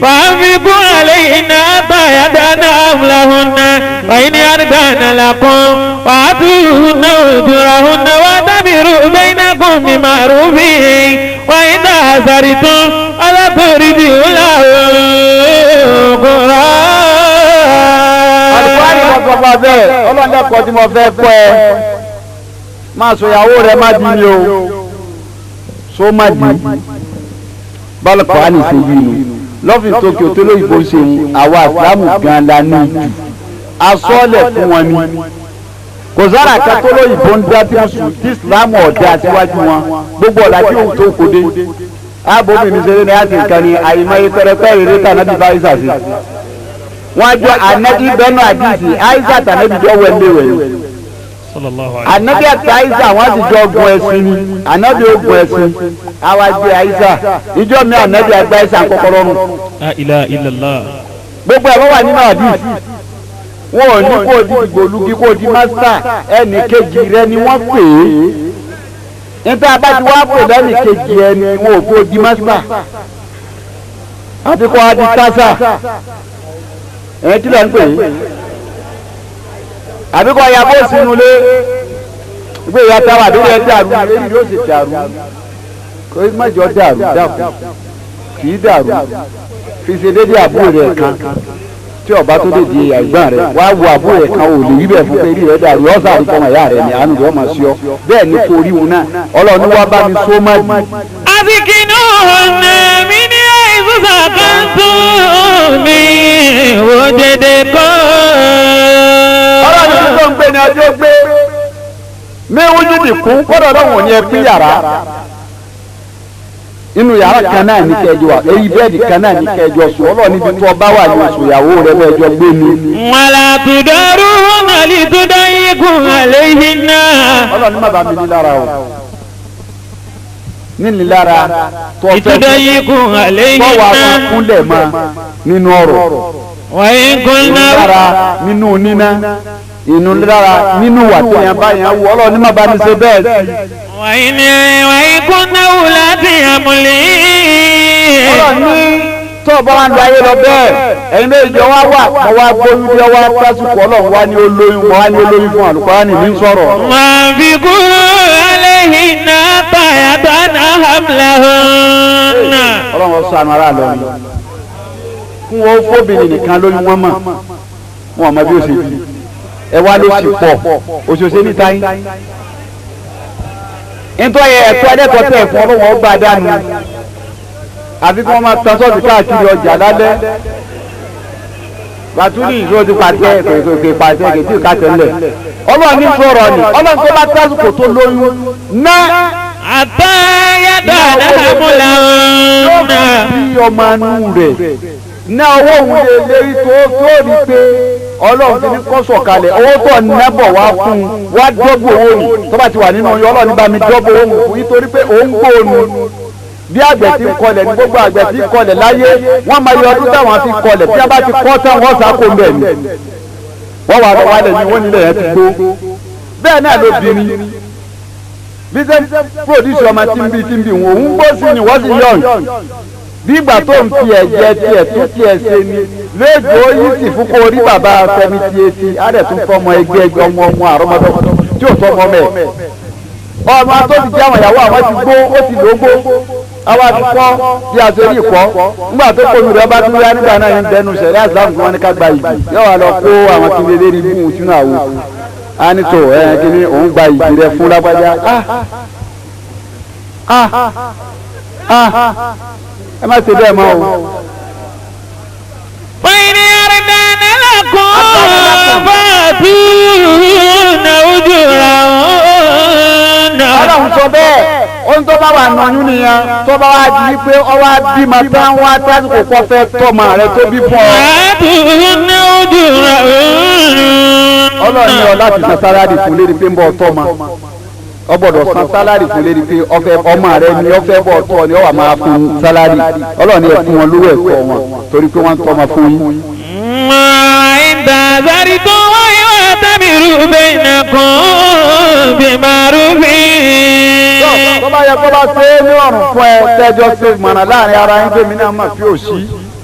فأنفقوا عليهن حتى يضعن حملهن فإن أرضعن لكم فآتوهن أجورهن واعتمروا بينكم بمعروف وإن تعسرتم فلا ترضعوا له أخرى. Àlùfáàní kan sọ fún abẹ́ ọlọ́dẹ́kọ̀ọ́ tí mo fẹ́ kọ́ ẹ máa sọ ìyàwó rẹ má di ni o, so má di bálùkọ́ á ní ṣe yìí nu lọ́fíìn Tokyo tó lóyìnbó ń ṣe àwa àsìlámù gan la ní jù asọ́ọ̀lẹ̀ fún wọn ni kò sára kan tó lóyìnbó ń dá tí ìsìlámù ọ̀dà síwájú wọn gbogbo ọ̀la tí òun tó kó dé ààbò mi ní sẹ́lẹ̀ ní àti nǹkan ni àyìnbáyé pẹ́rẹpẹ́ rere tà náà bí bá ìsà sí wọ́n jọ anabi bẹ́nu àdìsí àìsà tànàbí jọ wẹ̀ léwẹ̀ anabi àti àìsà wọ́n sì jọ gun ẹṣin ni anabi ó gun ẹṣin àwa jẹ àìsà ìjọ mi anabi àgbà àìsà kọ́kọ́rọ́ nù. La ilaha illallah. Gbogbo ẹ̀ wọ́n wà nínú àdìsí wọn ò ní kó di gbòlúgi kó di mástà ẹnì kejì rẹ ni wọ́n pè é níta bá ti wá pè lẹ́nì kejì ẹni wọn ò kó di mástà àti kó a di tásà ẹ̀ kí lẹ́ ń pè é àbí kọ́ ya bó sínú lé gbé ìyá táwa àbí ẹ dàrú èyí yóò sì dàrú kò mọ̀jọ́ dàrú dàkú kì í dàrú fi ṣe déédéé àbúrò rẹ̀ kan tí ọba tó lè di ẹ̀gbọ́n rẹ̀ wá wo àbúrò rẹ̀ kan ò lè rí bẹ́ẹ̀ fún pé rí rẹ̀ dàrú ọ̀sà àdìpọ̀ ọmọ ìyá rẹ̀ ni àánú rẹ̀ ọmọ sí ọ bẹ́ẹ̀ ni kò rí wọn náà Ọlọ́run wá bá mi só má dì. أسكنوهن من حيث سكنتم من وجدكم. Ọlọ́run tó ń gbé ni ọjọ́ gbé méwójú dìkún kọ́dọ̀ ọlọ́run ò ní ẹ pín yàrá inú yàrá kan náà ní kẹjọ wa èyí bẹ́ẹ̀dì kan náà ní kẹjọ sùn Ọlọ́run níbi tó ọba wà ní oṣù ìyàwó rẹ bẹ́ẹ̀ jọ gbé ni. ولا تداروهن لتضيقوا عليهن. Ọlọ́run má bàa mi ní lára o níní lára tó fẹ́ لتضيقوا عليهن. tọ́wọ́ àwọn kúnlẹ̀ mọ́ nínú ọ̀rọ̀ وإن كن lára nínú níná inú lára nínú wà tí yẹn bá yẹn wọ Ọlọ́run má bàa mi ṣe bẹ́ẹ̀ sí. وإن كن ولاة حمل. Ọlọ́run ní tó o bá wá ń lo ayé lọ bẹ́ẹ̀ ẹ̀yin méjì jọ wá wà mọ́ wá gbóyún bí ọwọ́ pásítọ̀ Ọlọ́run wá ní olóyún mọ́ wá ní olóyún fún Àlùkùránì ní sọ̀rọ̀. وأنفقوا عليهن حتى يضعن حملهن. Ọlọ́run ṣàánú ara lọ ni kún ó fóbìnrin nìkan lóyún wọn mọ̀ wọn ò mọ bí ó ṣe bí ẹ wá ló sì pọ̀ òṣòṣe níta yín. Nítorí ẹ̀tọ́ ẹlẹ́tọ̀ọ́ tẹ̀ fún Ọlọ́run ọgbà dànù àfi kí wọ́n máa tan sọ́ọ̀tì káàkiri ọjà lálẹ́ bàtúrì ìṣòro ti pàtẹ kèké pàtẹ kèké kàtẹ ńlẹ̀ Ọlọ́run ní sọ̀rọ̀ ni Ọlọ́run tó bá tásìkò tó lóyún ná حتى يضعن حملهن. bí ọmọ inú rẹ̀ ná owó òun lè lérí tó tó rí pé Ọlọ́run ti ní kó sọ̀kalẹ̀ owó tó nẹ́bọ̀ wá fún un wá dọ́gbò owó ni tó bá ti wà nínú oyún Ọlọ́run bá mi dọ́gbò owó fún nítorí pé òun gbóònù bí àgbẹ̀ ti ń kọlẹ̀ ní gbogbo àgbẹ̀ ti ń kọlẹ̀ láyé wọ́n máa yọ ọdún táwọn fi kọlẹ̀ tí a bá ti kọ́ tán wọ́n sá kó mbẹ̀ ni wọ́n wà lọ wálẹ̀ ní wọ́n nílẹ̀ yẹn ti gbó bẹ́ẹ̀ náà lóbìnrin bí sẹ́ pòdùsì ọmọ tí ń bí tí ń bí òun gbó sí ni wọ́n sì yọ̀n bí ìgbà tó ń fi ẹ̀jẹ̀ tiẹ̀ tó tiẹ̀ ṣe ni lẹ́jọ́ yìí sì fún kó rí bàbá fẹmi tiẹ̀ sí á dẹ̀ tún fọmọ ẹgbẹ́ ẹgbẹ́ ọmọ ọmọ àrọ́mọdọ́mọ tí ò tọ́mọ mẹ́ ọmọ tó ti jẹ́ àwọn ìyàwó àwọn ti gbó ó ti lógbó àwa ti kọ́ bí a ṣe rí ìkọ́ nígbà tó kómi rẹ bá tún yá nígbà náà ń dẹnu sẹ̀rí àsìlámù kí wọ́n ní ká gba ìjì yóò wá lọ kó àwọn tí lè lérí bùn sínú àwo Á ní tó ẹ kíní òun gba ìdí rẹ fún lágbájá. Ẹ má ṣe bẹ́ẹ̀ mọ́ o. فإن أردن لكم فآتوهن أجورهن. Ọlọ́run sọ bẹ́ẹ̀, ohun tó bá wà nọyún nìyẹn, tó bá wá di pé ọwọ́ bímọ tán wá tásìkò kọ́ fẹ́ tọ́mọ rẹ tó bí fún ọ. فآتوهن أجورهن. Ọlọ́run ní ọ láti san sálárì fún lérí pé ń bọ̀ tọ́mọ. Ọ gbọ́dọ̀ san sálárì fún lérí pé ọfẹ ọmọ rẹ ni ọfẹ bọ̀ tọ́ ni ọ wà máa fún sálárì. Ọlọ́run ní ẹ fún wọn lówó ẹ̀tọ́ wọn torí pé wọ́n ń tọ́mọ fún yín. وإن تعذرتم ويعتمروا بينكم بمعروف. Tó bá yẹ kó bá ṣe é ní ọ̀rùn fún ẹ tẹ́jọ́ ṣe mọ̀nà láàrin ara yín tèmi náà mà fi òṣì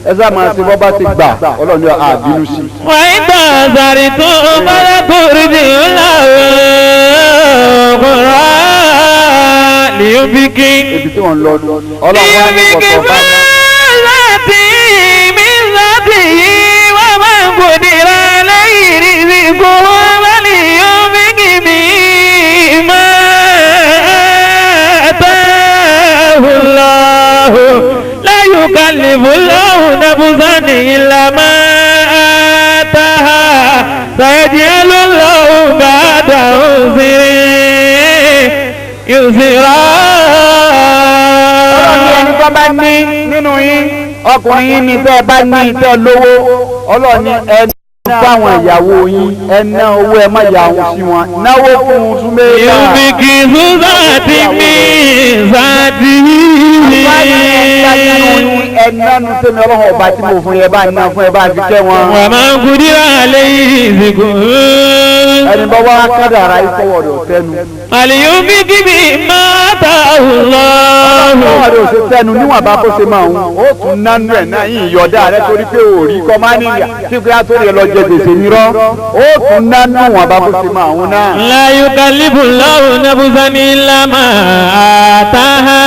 ẹ sá máa ṣe bọ́ bá ti gbà. Ọlọ́run ní àbínú sí. وإن تعذرتم فلا ترجعوا له أخرى ليبكي Ibi tí wọ́n ń lọ Ọlọ́run wá ní ليبكي kọ̀tọ̀ bá ذاته من ذاته ومن قدر عليه رزقه فلينفق مما آتاه الله لا يكلف الله نفسا إلا ما آتاها سيجعل الله بعد عسر يسرا. Ọlọ́run ní ẹni tó bá ní nínú yín, ọkùnrin yín ní tẹ́ ẹ bá ní tẹ́ ẹ lówó, Ọlọ́run ní ẹ fáwọn ìyàwó yín, ẹ ná owó, ẹ má yà òun sí wọn, náwó fún un súnmẹ́yà. ينفق ذو ذات من ذاته. Ẹ nánu tẹ́mi Ọlọ́run ọba tí mo fún yẹn bá ná fún ẹ bá fi kẹ́ wọn. ومن قدر عليه رزقه Ẹni bá wá kádàrá ìfọwọ́ rẹ̀ tẹnu. فلينفق مما آتاه الله. Ọwọ́ rẹ̀ ò ṣe tẹnu níwọ̀n bá kó ṣe máa ń. Ó tún nánú ẹ̀ náà yìí yọ̀dá rẹ̀ torí pé ò rí kọ́ máa níyà tí kí á tó rí ẹ lọ jẹ gbèsè nírọ́. Ó tún nánú wọn bá kó ṣe máa ń náà. لا يكلف الله نفسا إلا ما آتاها.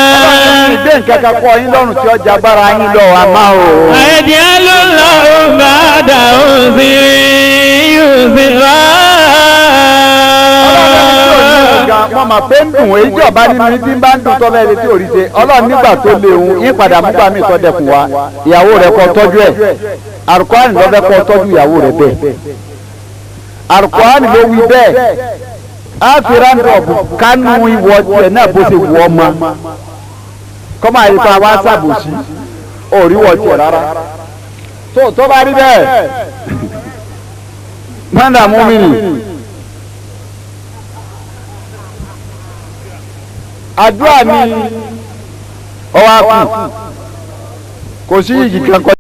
Ìgbé nǹkan kan kọ́ yín lọ́rùn tí ọjà bára yín lọ àmọ́ o. سيجعل الله بعد عسر يسرا. Wọ́n máa pé ń dùn èyí tí ọba nínú yín tí ń bá ń dùn tọ́lá ẹni tí ò rí ṣe. Ọlọ́run nígbà tó léwu yín padà múgbà míì tọ́ dẹkùn wá. Ìyàwó rẹ̀ kọ́ tọ́jú ẹ̀. Àrùkọ́ránì ló fẹ́ kọ́ tọ́jú ìyàwó rẹ̀ bẹ́ẹ̀. Àrùkọ́ránì ló wí bẹ́ẹ̀. Á fi ráńdọ̀bù kánú ìwọ tiẹ̀ náà bó ṣe wù ọ́ ma. Kọ́mọ àyíká wa ṣàbòsí. Ò rí wọ tiẹ̀ rárá. Tó bá rí bẹ́ẹ̀. Mọ́ndà mú mi nì. Àdúrà mi ọwọ́ àkù kò sí ìyí kan kọjá.